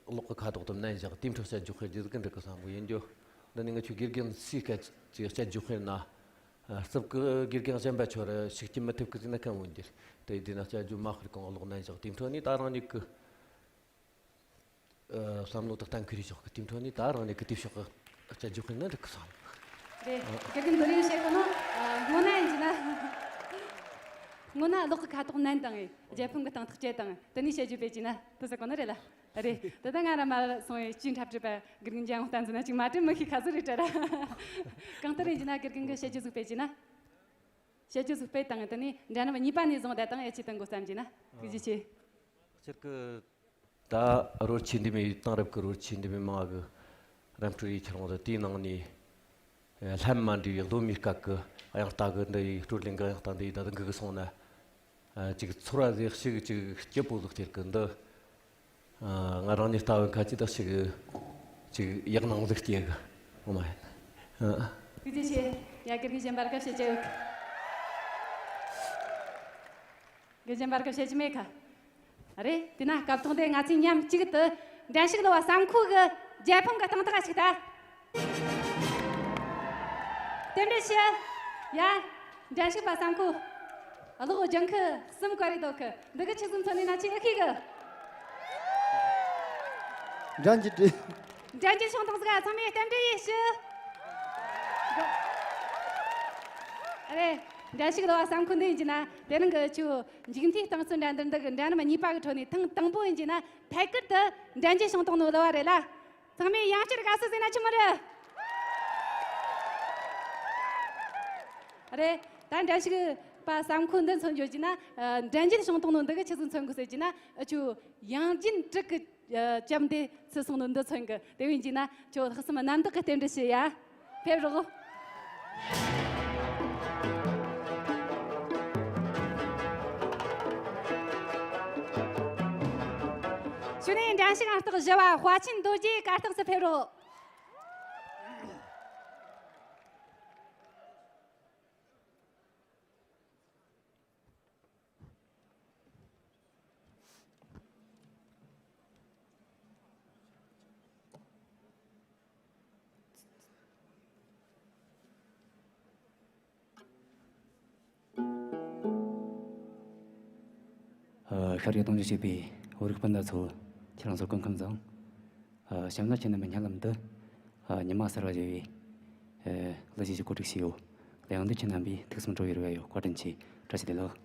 གློག་གི་ཁ་དོག་དུ་ནན་བཞག་དེའི་འཕྲོ་དཔྱད་བརྗོད་སྤེལ་རྒྱུ་ཟིག་འགྲིག་གི་བསམ་གི་ཡིན་རྒྱུ། འདི་ནི་ང་ཚོའི་དགེ་རྒན་སུའི་སྐད་ཀྱི་དཔྱད་བརྗོད་སྤེལ་ན། ཨ། རྩིབ་གི་དགེ་རྒན་གཞན་པ་ཚོར་ཞུགས་རྒྱུ་མི་ཐུབ་གི་ཟེར་ན་གང་འོན་འགྱུར། དེ་དེ་ན་དཔྱད་བརྗོད་མ་ཤོར་གོང་གློག་ནན་བཞག་དེའི་འཕྲོ་ནས་ད་རང་ཉིད་གི། ཨ། བསམ་བློ་དང་གཏན་འཁེལ་རེ་ཞོག་གི། དེའི་འཕྲོ་ནས་ད་རང་ཉིད་གི་དེ་ཕྱོགས་གི་དཔྱད་བརྗོད་སྤེལ་ན་འགྲིག་གི་བསམ། རེད། དགེ་རྒན་རྡོ་རིང་བཤད་གོ་ནོ། ཨ། སྔོན་ན་ཡིན་གྱི་ན། སྔོན་ན་གློག་གི་ཁ་དོག་ནན་དང་། རྒྱལ་ཕམ་གི་སྟེང་ཐག་བཅད་དང་། དེ་ནས་དཔྱད་བརྗོད་སྤེལ་གྱི་ན་དེ་ཟེར་གོ་ནི་རེད་ལ། རེད། དེ་ད་ང་ར་མར་སོང་བའི་སྤྱིའི་འཁྲབ་ཁྲིད་པ་དགེ་རྒན་རྒྱལ་དབང་བསྟན་འཛིན་ན་ཅིག་མ་དྲན་མི་ཤེས་ཁ་ཟིག་རེད་དྲ་ར། གང་ལྟར་ཡིན་གྱི་ན་དགེ་རྒན་གི་དཔྱད་བརྗོད་ཟིག་སྤེལ་གྱི་ན། དཔྱད་བརྗོད་ཟིག་སྤེལ་དང་། དེ་ནས་འདྲ་མཉམ་གཉིས་པ་ནས་བཟུང་བསྡད་དང་ཡ་ཆེ་དང་གོ་བསམ་གྱི་ན། ཐུགས་རྗེ་ཆེ། སྤྱིར་གི། ད་རོལ་ཆས་འདི་མོའི་དེང་རབས་ཀྱི་རོལ་ཆས་འདི་མོའི་མང་གི་རམ་སྤྲོད་ཡིག་ཁྱེར་འོང་ཟིག་དེའི་ནང་ནས། ཨ། ལྷམ་མ་འདྲ་བའི་གདོད་མའི་སྐབས་ཀྱི་དབྱངས་རྟ་གི་འདི་ཡི་སྤྲོད་ལེན་གི་དབྱངས་རྟ་འདི་ཡི་ད་དུང་གི་གི་སོང་ན། ཨ། ཅིག་ཚོར་བ་ཟིག་ཞིག་ཅིག་སྐྱིད་པོ་ཟིག་སྟེར་གི་འདི། ཨ། ང་རང་ཉིད་ལྟ་བུ་ཁ་ཅིག་ད་ཞིག་ཅིག་ཡག་སྣང་ཟིག་སྐྱེ་གི། ངོ་མ་ཡིན། ཨ། ཐུགས་རྗེ་ཆེ། ཡ། དགེ་རྒན་གཞན་པར་ག་བཤད་རྒྱུ་ཡོད་གི། དགེ་རྒན་གཞན་པར་ག་བཤད་རྒྱུ་མེད་ག། རེད། དེས་ན་སྐབས་ཐོག་འདི་ང་ཚོས་མཉམ་གཅིག་ཏུ་འགྲན་ཞུགས་གླུ་བ་བསམ་ཁོ་གི་རྒྱལ་ཕམ་གི་སྟེང་ཐག་ཞུགས་ད། རྟེན་འབྲེལ་ཞུ། ཡ། འགྲན་ཞུགས་པ་བསམ་ཁོ། གློག་ལྗང་ཁུ་གསུམ་བཀར་རེ་འདུག་གི། འདི་གི་ཆི་ཟིག་མཚོན་ནས་ན་ཆི་ཨེ་ཤེས་གི། འགྲན་གྱི་འདྲི། འགྲན་གྱི་བྱུང་དང་ཟིག་ཚང་མས་རྟེན་འབྲེལ་ཡེ་ཞུ། རེད། འགྲན་ཞུགས་གླུ་བ་བསམ་ཁོ་འདི་ཡིན་གྱི་ན་དེ་རིང་གི་ཆུ་མཇུག་མཐའི་རྟིང་རྩོད་འགྲན་བསྡུར་འདི་གི་འགྲན་རིམ་གཉིས་པ་གི་ཁྲོད་ནས་ཐེངས་དང་པོ་ཡིན་གྱི་ན་ཐད་ཀར་དུ་འགྲན་གྱི་བྱུང་དང་ནོ་གླུ་བ་རེད་ལ། ཚང་མས་ཡང་བསྐྱར་དགའ་བསུ་ཟིན་ན་ཆི་མོ་རེད། རེད། ད་འགྲན་ཞུགས་པ་བསམ་ཁོ་འདི་མཚོན་བརྗོད་ཀྱི་ན། ཨ། འགྲན་རྒྱལ་བྱུང་སྟོང་ནོ་འདི་གི་ཆི་ཟིག་མཚོན་དགོས་ཟེར་གྱི་ན། ཨ། ཆུ་ཡང་རྒྱུན་དྲུག་གི། ཨ། ལྕམ་འདི་ཚུད་སོང་ནོ་འདི་མཚོན་གི། དེ་བས་ཀྱི་ན་ཆུ་ལྷག་བསམ་རྣམ་དག་གི་རྟེན་འབྲེལ་ཞུ་ཡ། ཕེབས་རོགས། གཞུག་ནས་འགྲན་ཞུགས་ཨང་རྟགས་བཞི་བ་དཔའ་ཆེན་རྡོ་རྗེ་གར་སྟེགས་སུ་ཕེབས་རོགས། ཨ། ཤར་གྱི་གདུང་རྒྱུད་བྱེད་པའི་བོད་རིགས་སྤུན་ཟླ་ཚོ། ཁྱེད་རང་ཚོར་སྐུ་ཁམས་བཟང་། ཨ། གཤམ་ལ་ཁྱེད་རྣམ་པའི་སྙན་ལམ་དུ། ཨ། ཉི་མ་གསར་བ་ཞེས་པའི། ཨ། གླུ་གཞས་ཤིག་གོ་སྒྲིག་བྱས་ཡོད། གླུ་དབྱངས་འདི་ཁྱེད་རྣམ་པས་ཐུགས་བསམ་སྤྲོ་བའི་རེ་བ་ཡོད། བཀའ་དྲིན་ཆེ། བཀྲ་ཤིས་བདེ་ལེགས།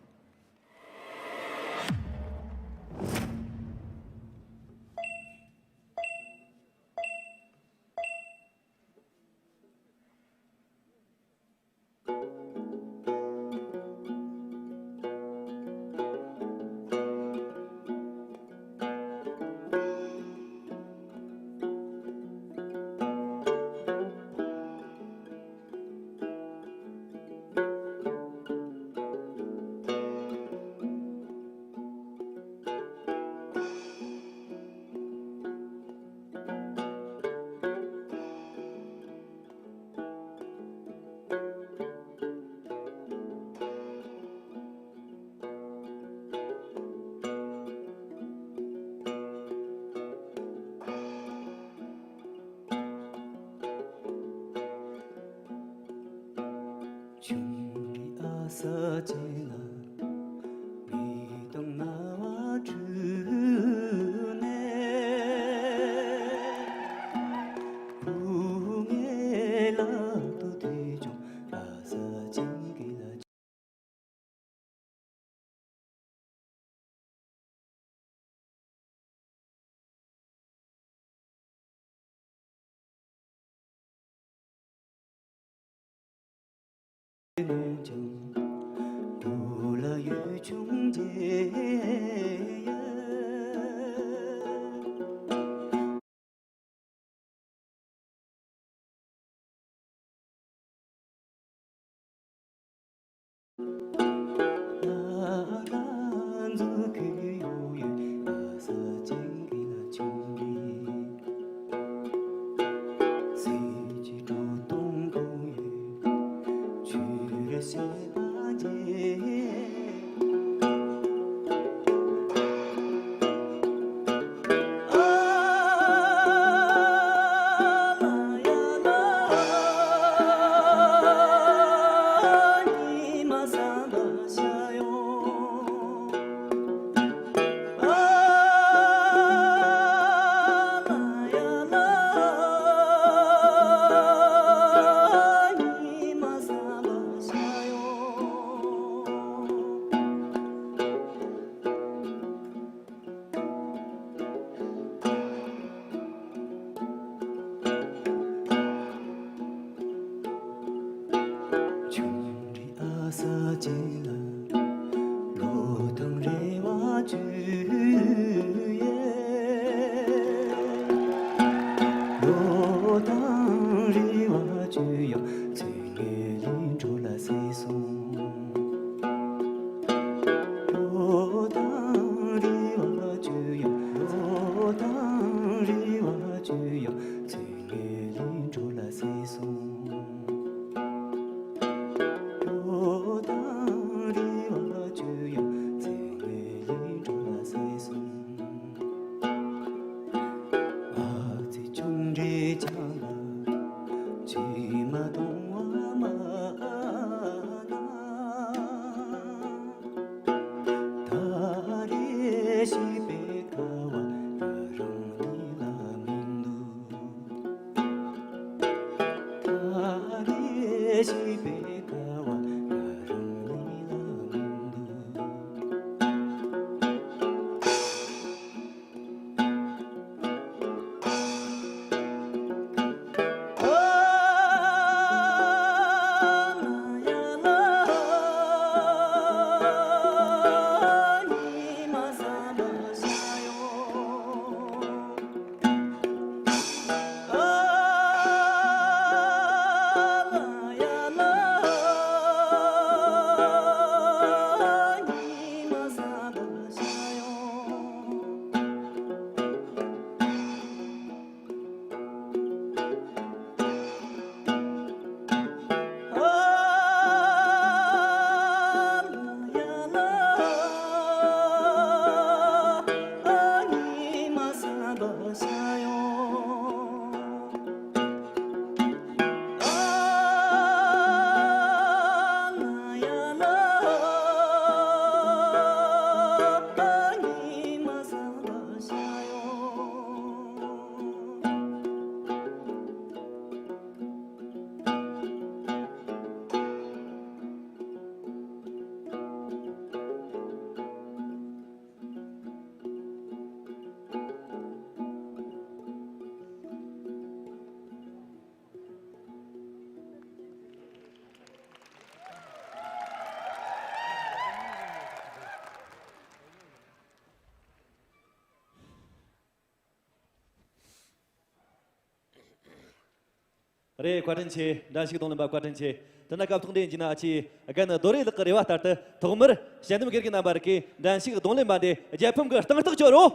རེད། བཀའ་དྲིན་ཆེ། འགྲན་ཞུགས་རྡུང་ལེན་པ་བཀའ་དྲིན་ཆེ། དེ་ན་སྐབས་ཐོག་འདིར་ཡིན་ན་ཨ་ཅེ་རྒན་རྡོ་རེ་ལགས་ཀྱི་རེ་བ་ལྟར་དུ་ཐོག་མར་དཔྱད་འདེམས་དགེ་རྒན་རྣམ་པར་གི་འགྲན་ཞུགས་རྡུང་ལེན་པ་འདི་རྒྱལ་ཕམ་གྱི་རྟིང་ཐག་གཅོད་རོགས།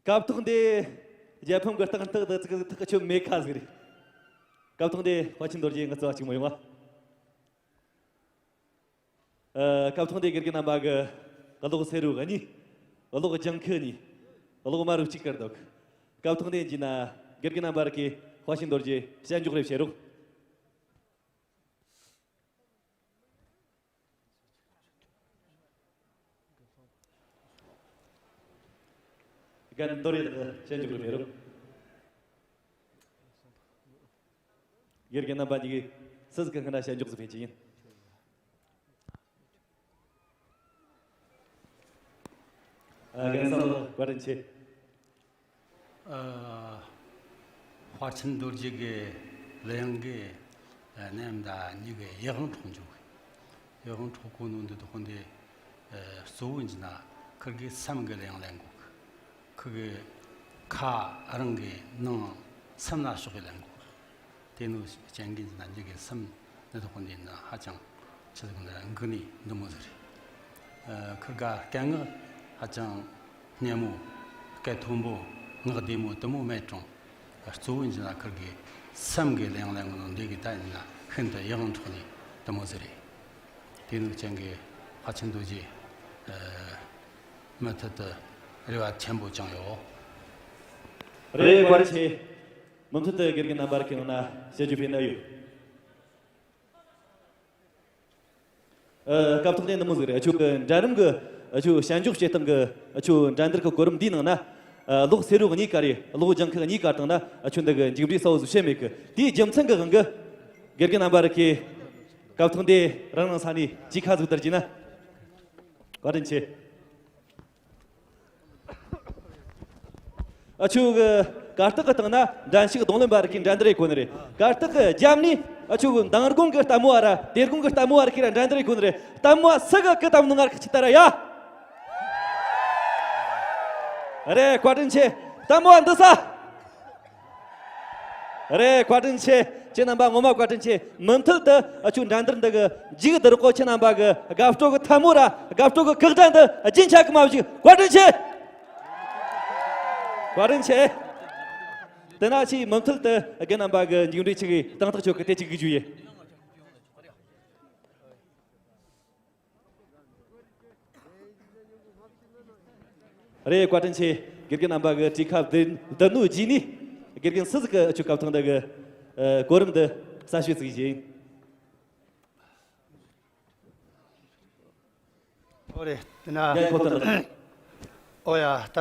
སྐབས་ཐོག་འདི་རྒྱལ་ཕམ་གྱི་རྟིང་ཐག་དེ་ཚིག་ཐག་ཆོད་མེད་ཁ་ཟིག་རེད། སྐབས་ཐོག་འདི་དཔའ་ཆེན་རྡོ་རྗེ་ངི་རྩ་བ་གཅིག་མ་ཡོང་ང་། ཨ། སྐབས་ཐོག་འདི་དགེ་རྒན་རྣམ་པ་གི་གློག་སེར་རུ་གཉིས། གློག་ལྗང་ཁུ་གཉིས། གློག་དམར་རུ་གཅིག་བཀར་འདུག་སྐབས་ཐོག་འདི་ཡིན་ན་དགེ་རྒན་རྣམ་པར་གི་ དཔའ་ཆེན་རྡོ་རྗེ་གཤམ་འཇོག་རེ་བྱེད་རོགས། རྒན་རྡོ་རྗེ་དག་གཤམ་འཇོག་རེ་བྱེད་རོགས། དགེ་རྒན་རྣམ་པ་གཉིས་ཀྱིས་སུ་ཟིག་གི་སྔ་ན་གཤམ་འཇོག་ཟིག་ཕེབས་ཀྱི་ཡིན། ཨ། རྒན་བསམ་བློ་བཀའ་དྲིན་ཆེ། ཨ། དཔའ་ཆེན་རྡོ་རྗེ་གི་གླུ་དབྱངས་གི་ནམ་ཟླ་གཉིས་ཀྱི་ཡིད་དབང་འཕྲོག་འཇུག་གི། ཡིད་དབང་འཕྲོག་གོ་ནོ་འདི་དག་འདི། ཨ། གཙོ་བོ་ཡིན་ན་ཁིར་གི་སེམས་གི་གླུ་དབྱངས་ལེན་གོ་གི། ཁིར་གི་ཁ་རང་གི་ནང་སེམས་ལ་ཕྱོགས་གི་ལེན་གོ་གི། དེ་ནོ་རྐྱེན་གྱིས་ན་འདི་གི་སེམས་འདི་དག་འདི་ན་ཧ་ཅང་ཆི་ཟིག་ན་འགུག་ནི་འདི་མོ་ཟིག་རེད། ཨ། ཁིར་ག་སྐད་ངག་ཧ་ཅང་སྙན་མོ། སྐད་མཐོན་པོ། ངག་བདེ་མོ་དེ་མོ་མེད་ཀྱང་། གཙོ་བོ་ཡིན་ན་ཁིར་གི་སེམས་གི་གླུ་དབྱངས་ལེན་གོ་ནོ་འདི་གིས་ད་ཡིན་ན་ཤིན་ཏུ་ཡིད་དབང་འཕྲོག་ནི་འདི་མོ་ཟིག་རེད། དེ་ནོ་རྐྱེན་གྱིས་དཔའ་ཆེན་རྡོ་རྗེ། ཨ། མུ་མཐུད་དུ་རེ་བ་ཆེན་པོ་བཅངས་ཡོད། རེད། བཀའ་དྲིན་ཆེ། མུ་མཐུད་དུ་དགེ་རྒན་རྣམ་པར་ཁྱེད་རང་ན་དཔྱད་བརྗོད་སྤེལ་གནང་ཡོད། ཨ། སྐབས་ཐོག་དེ་འདི་མོ་ཟིག་རེད། ཁྱོད་ཀྱི་འགྲན་རིམ་གྱི་ཁྱོད་གཤམ་འཇོག་བྱེད་སྟངས་ཀྱི་ཁྱོད་འགྲན་བསྡུར་གྱི་གོ་རིམ་འདིའི་ནང་ན། ཨ། ལོག་སེ་རུ་གཉིས་ཀ་རེད། ལོག་ལྗང་ཁུ་གཉིས་ཀ་བཏང་ན་ཁྱོད་འདི་གི་མཇུག་འབྲས་གསལ་བོ་ཟིག་བཤད་མེད་གི། དེའི་རྒྱུ་མཚན་གྱི་དབང་གིས་དགེ་རྒན་རྣམ་པ་རིགས་ཀྱིས་སྐབས་ཐོག་འདི་རང་རང་ས་ནས་ཅིག་ཁ་ཟིག་བསྡུར་གྱིས་ན། བཀའ་དྲིན་ཆེ། ཨ། ཁྱོད་ཀྱི་གར་སྟེགས་ཀྱི་སྟེང་ན་འགྲན་ཞུགས་རྡུང་ལེན་པ་རིགས་ཀྱིས་འགྲན་བསྡུར་ཡེད་གོ་ནི་རེད། གར་སྟེགས་ཀྱི་རྒྱབ་ནས་ཨ་ཁྱོད་མདང་དགོང་གི་ལྟད་མོ་བ་ར་དེ་དགོང་གི་ལྟད་མོ་བ་རིགས་ཀྱིས་ར་འགྲན་བསྡུར་ཡེད་གོ་ནི་རེད། ལྟད་མོ་བ་སུ་གི་སྐུ་ལྟད་མོ་ནང་ང་ར་ཁི་ཆི་ལྟ་ར་ཡ། རེད། བཀའ་དྲིན་ཆེ། ལྟད་མོ་བ་འདི་ས། རེད། བཀའ་དྲིན་ཆེ། ཁྱེད་རྣམ་པ་ངོ་མ་བཀའ་དྲིན་ཆེ། མུ་མཐུད་དུ་ཨ་ཁྱོད་འགྲན་བསྡུར་འདི་གི་མཇུག་བསྡུ་རོགས། ཁྱེད་རྣམ་པ་གི་དགའ་སྤྲོ་གི་ཐལ་མོ་ར་དགའ་སྤྲོ་གི་ཁག་ཅན་འདི་རྒྱུན་ཆད་གི་མ་བཅུག། བཀའ་དྲིན་ཆེ། བཀའ་དྲིན་ཆེ། དེ་ན་ཆེས་མུ་མཐུད་དུ་རྒན་རྣམ་པ་གི་མཇུག་འབྲས་ཆི་གི་དང་ཐག་ཆོད་གི་དེ་ཅིག་གི་རྒྱུ་ཡིན། རེད། བཀའ་དྲིན་ཆེ། དགེ་རྒན་རྣམ་པ་གི་གྲོས་ཁ་བསྡུར་བསྡུར་ནོ་རྗེས་ནས་དགེ་རྒན་སུ་ཟིག་གི་ཁྱོད་སྐབས་ཐོག་འདི་གི་ཨ་གོ་རིམ་འདི་གསལ་བཤད་ཅིག་བྱེད། ཨོ་རེད། དེ་ན། རྒན་ཁོ་ཐག་ལ། ཨོ་ཡ། ད་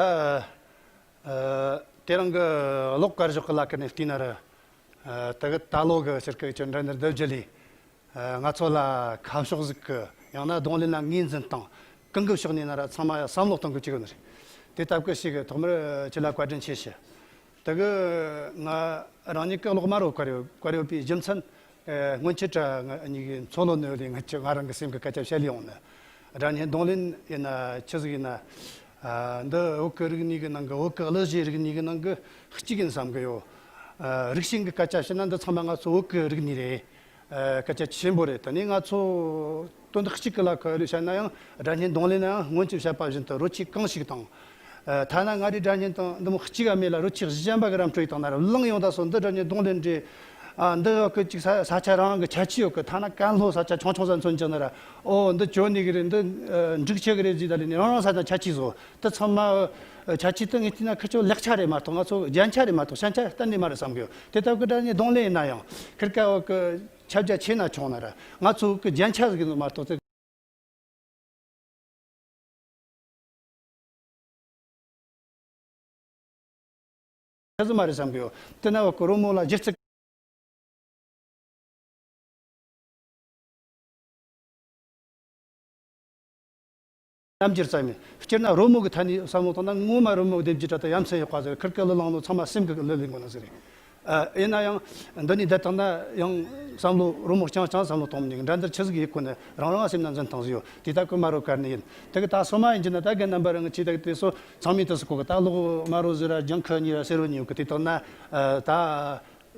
ཨ་དེ་རིང་གི་གློག་སྐར་ཞོག་གི་ལ་ཀ་ནས་བལྟས་ན་ར། ཨ་ད་གི་ད་ལོ་གི་ཕྱིར་གི་ཁྱོད་འགྲན་བསྡུར་འདི་བརྒྱུད་ལས། ཨ་ང་ཚོ་ལ་ཁ་ཕྱོགས་ཟིག་གི། ཡང་ན་རྡུང་ལེན་ལ་ངོས་འཛིན་སྟངས་གང་གི་ཕྱོགས་ནས་ན་ར་ཚང་མ་བསམ་བློ་གཏོང་གི་བཅུག་ནི་རེད། དེ་སྟབས་གི་ཞིག་གི་ཐོག་མར་ཁྱེད་ལ་བཀའ་དྲིན་ཆེ་ཞུ། ད་གི་ང་རང་ཉིད་ཀྱི་གློག་དམར་བོ་བཀར་ཡོད། བཀར་ཡོད་པའི་རྒྱུ་མཚན། ཨེ་སྔོན་ཆད་ར་ང་གཉིས་ཀྱི་མཚོ་ལྷོ་ནོར་གླིང་ང་ཆུ་ང་རང་གི་སེམས་ཀྱི་སྐད་ཆ་བཤད་ལས་ཡོང་ནི། སྒྲ་སྙན་རྡུང་ལེན་ཡིན་ན་ཆི་ཟིག་ཡིན་ན། ཨ་འདི་བོད་ཀྱི་རིག་གནས་ཀྱི་ནང་གི། བོད་ཀྱི་གླུ་གཞས་རིག་གནས་ཀྱི་ནང་གི་གཅིག་ཡིན་བསམ་གི་ཡོད། ཨ་རིགས་ཞེན་གྱི་སྐད་ཆ་བཤད་ན་འདི་ཚང་མ་ང་ཚོ་བོད་ཀྱི་རིག་གནས་རེད། ཨ་སྐད་ཆ་ཆེན་པོ་རེད། དེ་ནས་ང་ཚོ་དོན་དག་གཅིག་གི་ལ་ཁ་བཤད་ན་ཡང་། སྒྲ་སྙན་རྡུང་ལེན་ན་ཡང་སྔོན་ཆད་བཤད་པ་བཞིན་དུ་རོལ་ཆས་གང་ཞིག་དང་། ཨ་ཐ་ན་མངའ་རིས་སྒྲ་སྙན་དང་འདི་མོ་གཅིག་ག་མེད་ལ་རོལ་ཆས་གཞན་པ་གི་ར་འཕྲོད་ཡིག་དང་ན་ར་བླངས་ཡོང་ད་སོང་། འདི་སྒྲ་སྙན་རྡུང་ལེན་རེད། ཨ་འདི་ཡོད་གི་ཅིག་ས་ས་ཆ་རང་གི་ཁྱད་ཆོས་ཡོད་གི། ཐ་ན་ཀན་ལྷོ་ས་ཆ་ཆུང་ཆུང་ས་མཚོན་ཅིག་ན་ར། ཨོ་འདི་བཅོས་ནི་གི་རེད། འདི་ཨ་འབྲུག་ཆུ་གི་རེད་ཟེར། ད་ལས་ནི་རང་རང་ས་ཆ་ཁྱད་ཆོས་བཟོ། དེ་ཚང་མ་ཨ་ཁྱད་ཆོས་དེ་ངས་བལྟས་ན་ཁི་ཆོ་ལེགས་ཆ་རེད་མ་གཏོགས་ང་ཚོ་རྒྱན་ཆ་རེད་མ་གཏོགས་ཞན་ཆ་གཏན་ནས་མ་རེད་བསམ་གི་ཡོད། དེ་ལྟ་བུ་གི་སྒྲ་སྙན་རྡུང་ལེན་ཡིན་ན་ཡང་ཁིར་ཀ་བ་གི་ཁྱབ་རྒྱ་ཆེ་ན་ཆུང་ན་ར་ང་ཚོ་གི་རྒྱན་ཆ་ཟིག་ཡིན་ནོ་མ་གཏོགས་དེ། ཆ་ཟིག་མ་རེད་བསམ་གི་ཡོད། དེ་ན་བ་ཀོ་རོ་མོ་ལ་སྒྱུ་རྩལ་རྣམ་འགྱུར་ཙམ་ཡིན། སྤྱིར་ན་རོལ་མོ་གི་ཐད་ནས་བསམ་བློ་བཏང་ན་ངོ་མ་རོལ་མོ་སྡེབ་སྒྱུར་ད་ལྟ་ཡ་མཚན་ཡག་པ་ཟེར། ཁིར་ཀ་གླུ་བླངས་ནོ་ཚང་མ་སེམས་ཀྱི་གླུ་ལེན་དགོས་ནི་ཟེར་རེད། ཨ་ཡིན་ན་ཡང་འདི་ནས་བསྡད་བཏང་ན་ཡང་བསམ་བློ་རོལ་མོ་རྐྱང་རྐྱང་བསམ་བློ་གཏོང་མི་ཉན་གི། འགྲན་བསྡུར་ཆི་ཟིག་ཡེད་དགོས་ནི་རང་རང་སེམས་ན་འཛིན་སྟངས་ཟིག་ཡོད། དེ་ད་ཁོ་མ་རོལ་གར་ནི་ཡིན། དེ་གི་ད་སོ་མ་ཡིན་གྱི་ན་ད་རྒན་རྣམ་པ་རང་གི་ཆེ་ད་གི་དེ་སོ་ཚང་མས་དུ་སུ་གོ་གི། ད་གློག་དམར་རོ་ཟེར་ར་ལྗང་ཁུ་གཉིས་ར་སེར་བོ་གཉིས་ཡོད་གི། དེ་དག་ན་ཨ་ད་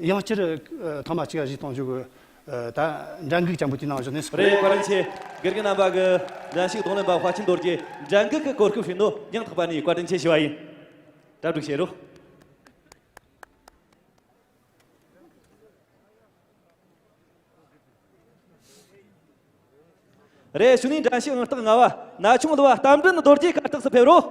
ཡང་སྤྱིར་ཨ་ཐེངས་མ་གཅིག་ག་གཞིས་གཏོང་བཞུགས་གི། ཨ་ད་འགྲན་འགུག་ཅན་པོ་དེ་ནང་བཞིན་ནས་སུ་གོ། རེད། བཀའ་དྲིན་ཆེ། དགེ་རྒན་རྣམ་པ་གི་འགྲན་ཞུགས་རྡུང་ལེན་པ་དཔའ་ཆེན་རྡོ་རྗེ་འགྲན་འགུག་གི་གོ་སྐབས་བྱིན་ནོ་སྙིང་ཐག་པ་ནས་བཀའ་དྲིན་ཆེ་ཞུ་བ་ཡིན། གྲ་སྒྲིག་བྱེད་རོགས། རེད། གཞུག་ནས་འགྲན་ཞུགས་ཨང་རྟགས་ལྔ་བ་ན་ཆུང་གླུ་བ་རྟ་མགྲིན་རྡོ་རྗེ་གར་སྟེགས་སུ་ཕེབས་རོགས།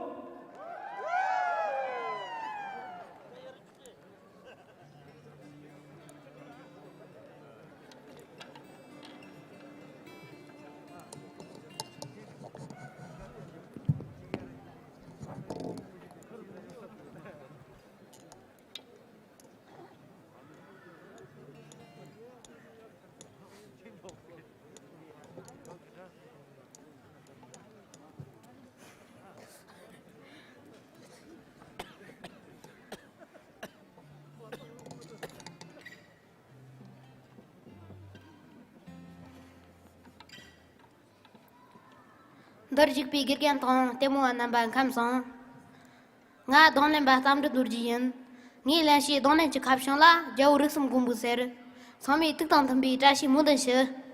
འདིར་བཞུགས་པའི་དགེ་རྒན་དང་ལྟད་མོ་བ་རྣམ་པ་ཁམས་བཟང་། ང་རྡུང་ལེན་པ་རྟ་མགྲིན་རྡོ་རྗེ་ཡིན། ངའི་ལེན་བྱའི་རྡུང་ལེན་གྱི་ཁ་བྱང་ལ་རྒྱལ་པོ་རིགས་གསུམ་མགོན་པོ་ཟེར། ཚང་མས་ཐུགས་དང་མཐུན་པའི་བཀྲ་ཤིས་སྨོན་འདུན་ཞུ།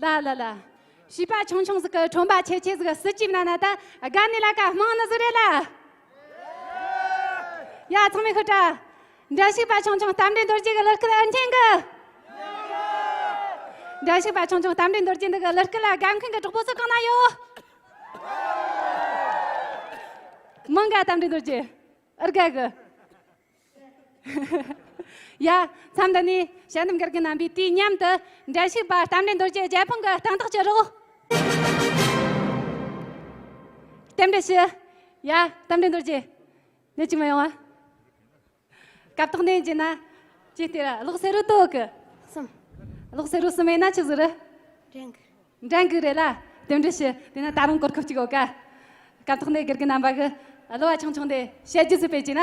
ལ་ལ་ལ། བྱིས་པ་ཆུང་ཆུང་ཟིག་གི་ཁྲོན་པ་ཆེ་ཆེ་ཟིག་སྲིད་ཇུས་ནང་ན་ད་དགའ་ནི་ལ་ཀ་མང་ནི་ཟིག་རེད་ལ། ཡ་ཚང་མས་ཤོད་དྲ། འགྲན་ཞུགས་པ་ཆུང་ཆུང་རྟ་མགྲིན་རྡོ་རྗེ་གི་གླུ་སྐད་ཨེ་འཐེན་གི། འགྲན་ཞུགས་པ་ཆུང་ཆུང་རྟ་མགྲིན་རྡོ་རྗེ་འདི་གི་གླུ་སྐད་ལ་དགའ་མཁན་གི་གྲོགས་པོ་ཚོ་གང་ན་ཡོད། མང་ག་རྟ་མགྲིན་རྡོ་རྗེ། ཨར་ག་གི། ཡ། མཚམས་འདི་ནས་དཔྱད་འདེམས་དགེ་རྒན་རྣམ་པས་དུས་མཉམ་དུ་འགྲན་ཞུགས་པ་རྟ་མགྲིན་རྡོ་རྗེ་རྒྱལ་ཕམ་གི་སྟེང་ཐག་གཅོད་རོགས། རྟེན་འབྲེལ་ཞུ། ཡ། རྟ་མགྲིན་རྡོ་རྗེ། ནས་ཅིག་མ་ཡོང་བ། སྐབས་ཐོག་ནས་བྱས་ན། ཅི་སྟེ་ར་གློག་སེར་རོ་དོ་གི། གསུམ། གློག་སེར་རོ་གསུམ་ཡིན་ན་ཆི་ཟིག་རེད། འགྲན་གི། འགྲན་གི་རེད་ལ། རྟེན་འབྲེལ་ཞུ། དེ་ན་ད་རུང་གོ་སྐབས་གཅིག་ཡོད་ཀ། སྐབས་ཐོག་ནས་དགེ་རྒན་རྣམ་པ་གི་གླུ་བ་ཆུང་ཆུང་དེ་དཔྱད་རྒྱུ་ཟིག་སྤེལ་གྱིས་ན།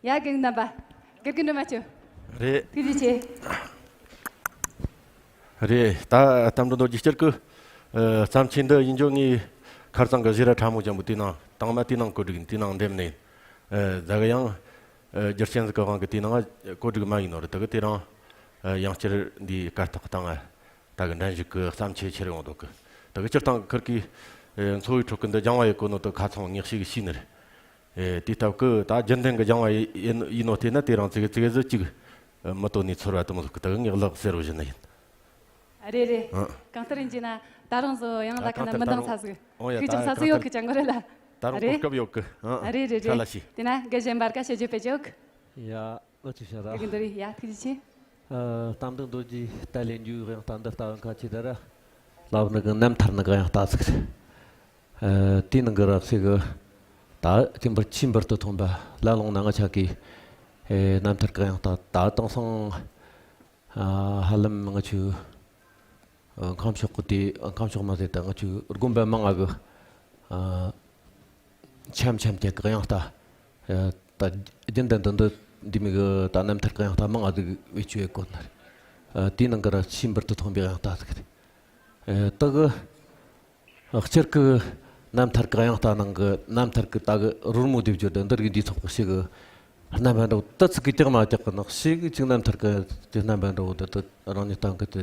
ཡ་དགེ་རྒན་རྣམ་པ། དགེ་རྒན་སྒྲོལ་མ་ཁྱོད། རེད། ཐུགས་རྗེ་ཆེ། རེད། ད་རྟ་མགྲིན་རྡོ་རྗེ་སྤྱིར་གི། ཨ། བརྩམས་ཆོས་འདི་ཡིན་རྒྱུ་ངའི་ཁར་སང་གི་བཞི་ར་ཕྲ་མོ་ཅན་པོ་དེ་ནང་དང་མ་དེ་ནང་བཀོད་སྒྲིག་ཡིན། དེ་ནང་འགྲེམས་ནས་ཡིན། ཨ། ད་གི་ཡང་། ཨ། རྒྱུ་རྐྱེན་ཟིག་གི་དབང་གིས་དེ་ནང་བཀོད་སྒྲིག་མ་ཡིན་ནོ་རེད། ད་གི་དེ་རིང་། ཨ། ཡང་བསྐྱར་འདིའི་གར་སྟེགས་སྟེང་ང་ད་གི་འགྲན་ཞུགས་གི་བརྩམས་ཆོས་ཁྱེར་ཡོང་འདུག་གི། ད་གི་སྤྱིར་བཏང་གི་ཁུར་གི། ཨ། འཚོ་བའི་ཁྲོད་གི་འདི་སྦྱང་བ་ཡེད་གོ་ནོ་དེ་ཁ་ཚང་ངེས་ཤེས་གི་ཤེས་ནི་རེད། ཨེ། དེ་སྟབས་ཀྱིས་ད་རྒྱུན་ལྡན་གྱི་སྦྱང་བ་ཡིན་ཡིན་ནོ་དེ་ན་དེ་རིང་ཙི་གེ་ཙི་གེ་ཟིག་ཅིག་མི་དོ་ནས་ཚོར་བ་དེ་མོ་ཟིག་གི། ད་གི་ངས་གླུ་གསལ་བོ་བཞིན་ནི་ཡིན། རེད་རེད། ཨ། གང་ལྟར་ཡིན་གྱི་ན་ད་རུང་བཟོ་ཡང་ལ་ཁ་ན་མི་འདང་ས་ཟིག། ཨོ་ཡ། ཁུག་ཅིག་ས་ཟིག་ཡོད་གི་ཅང་གི་རེད་ལ། ད་རུང་གོ་སྐབས་ཡོད་གི། ཨ། རེད་རེད་རེད། ཁ་ལ་ཤི། དེ་ན་དགེ་གཞན་བར་ཀ་བཤད་རྒྱུ་སྤེལ་ཆོག། ཡ། ཨོ་ཅི་ཤ་ར། དགེ་རྒན་རྡོ་རི། ཡ་ཐུགས་རྗེ་ཆེ། ཨ། རྟ་མགྲིན་རྡོ་རྗེ་ལྟ་ལེན་རྒྱུའི་དབྱངས་རྟ་འདི་ལྟ་བ་ཁ་ཆེ་ད་ར། ལབ་ནི་གི་རྣམ་ཐར་ནི་གི་དབྱངས་རྟ་ཟིག་རེད། ཨ། དེའི་ནང་གི་རབ་གསལ་གི་ད་དེ་འབུར་ཆེས་འབུར་དུ་ཐོན་པ་ལ་ལུང་ན་ང་ཆ་གི་ཨེ་རྣམ་ཐར་གི་དབྱངས་རྟ་ད་དེང་སང་ཨ་ཧ་ལམ་ང་ཆུ་ཨ་ཁམས་ཕྱོགས་གི་དེ་ཁམས་ཕྱོགས་མ་ཟེར་ད་ང་ཆུ་དགོན་པ་མང་ང་གི་ཨ་འཆམ་འཆམ་གྱི་དབྱངས་རྟ་ཨ་ད་རྒྱུན་ལྡན་དུ་འདི་འདི་མི་གི་ད་རྣམ་ཐར་གི་དབྱངས་རྟ་མང་ང་ཟིག་བེད་སྤྱོད་ཡེད་གོ་ནི་རེད། ཨ་དེའི་ནང་གི་ར་ཆེས་འབུར་དུ་ཐོན་པའི་དབྱངས་རྟ་ཟིག་རེད། ཨ་ད་གི་སྤྱིར་གི་རྣམ་ཐར་གི་དབྱངས་རྟ་ནང་གི་རྣམ་ཐར་གི་ད་གི་རོལ་མོ་སྡེབ་སྦྱོར་དེ་འདིར་གི་འདིའི་ཐོག་གི་ཞིག་གི་རྣམ་པ་འདྲ་བོ་ད་ཚིག་གི་རྒྱག་མ་རྒྱག་གི་ནང་ཞིག་གི་ཅིག་རྣམ་ཐར་གི་དེ་རྣམ་པ་འདྲ་བོ་དེ་དེ་རང་ཉིད་སྟེང་གི་དེ་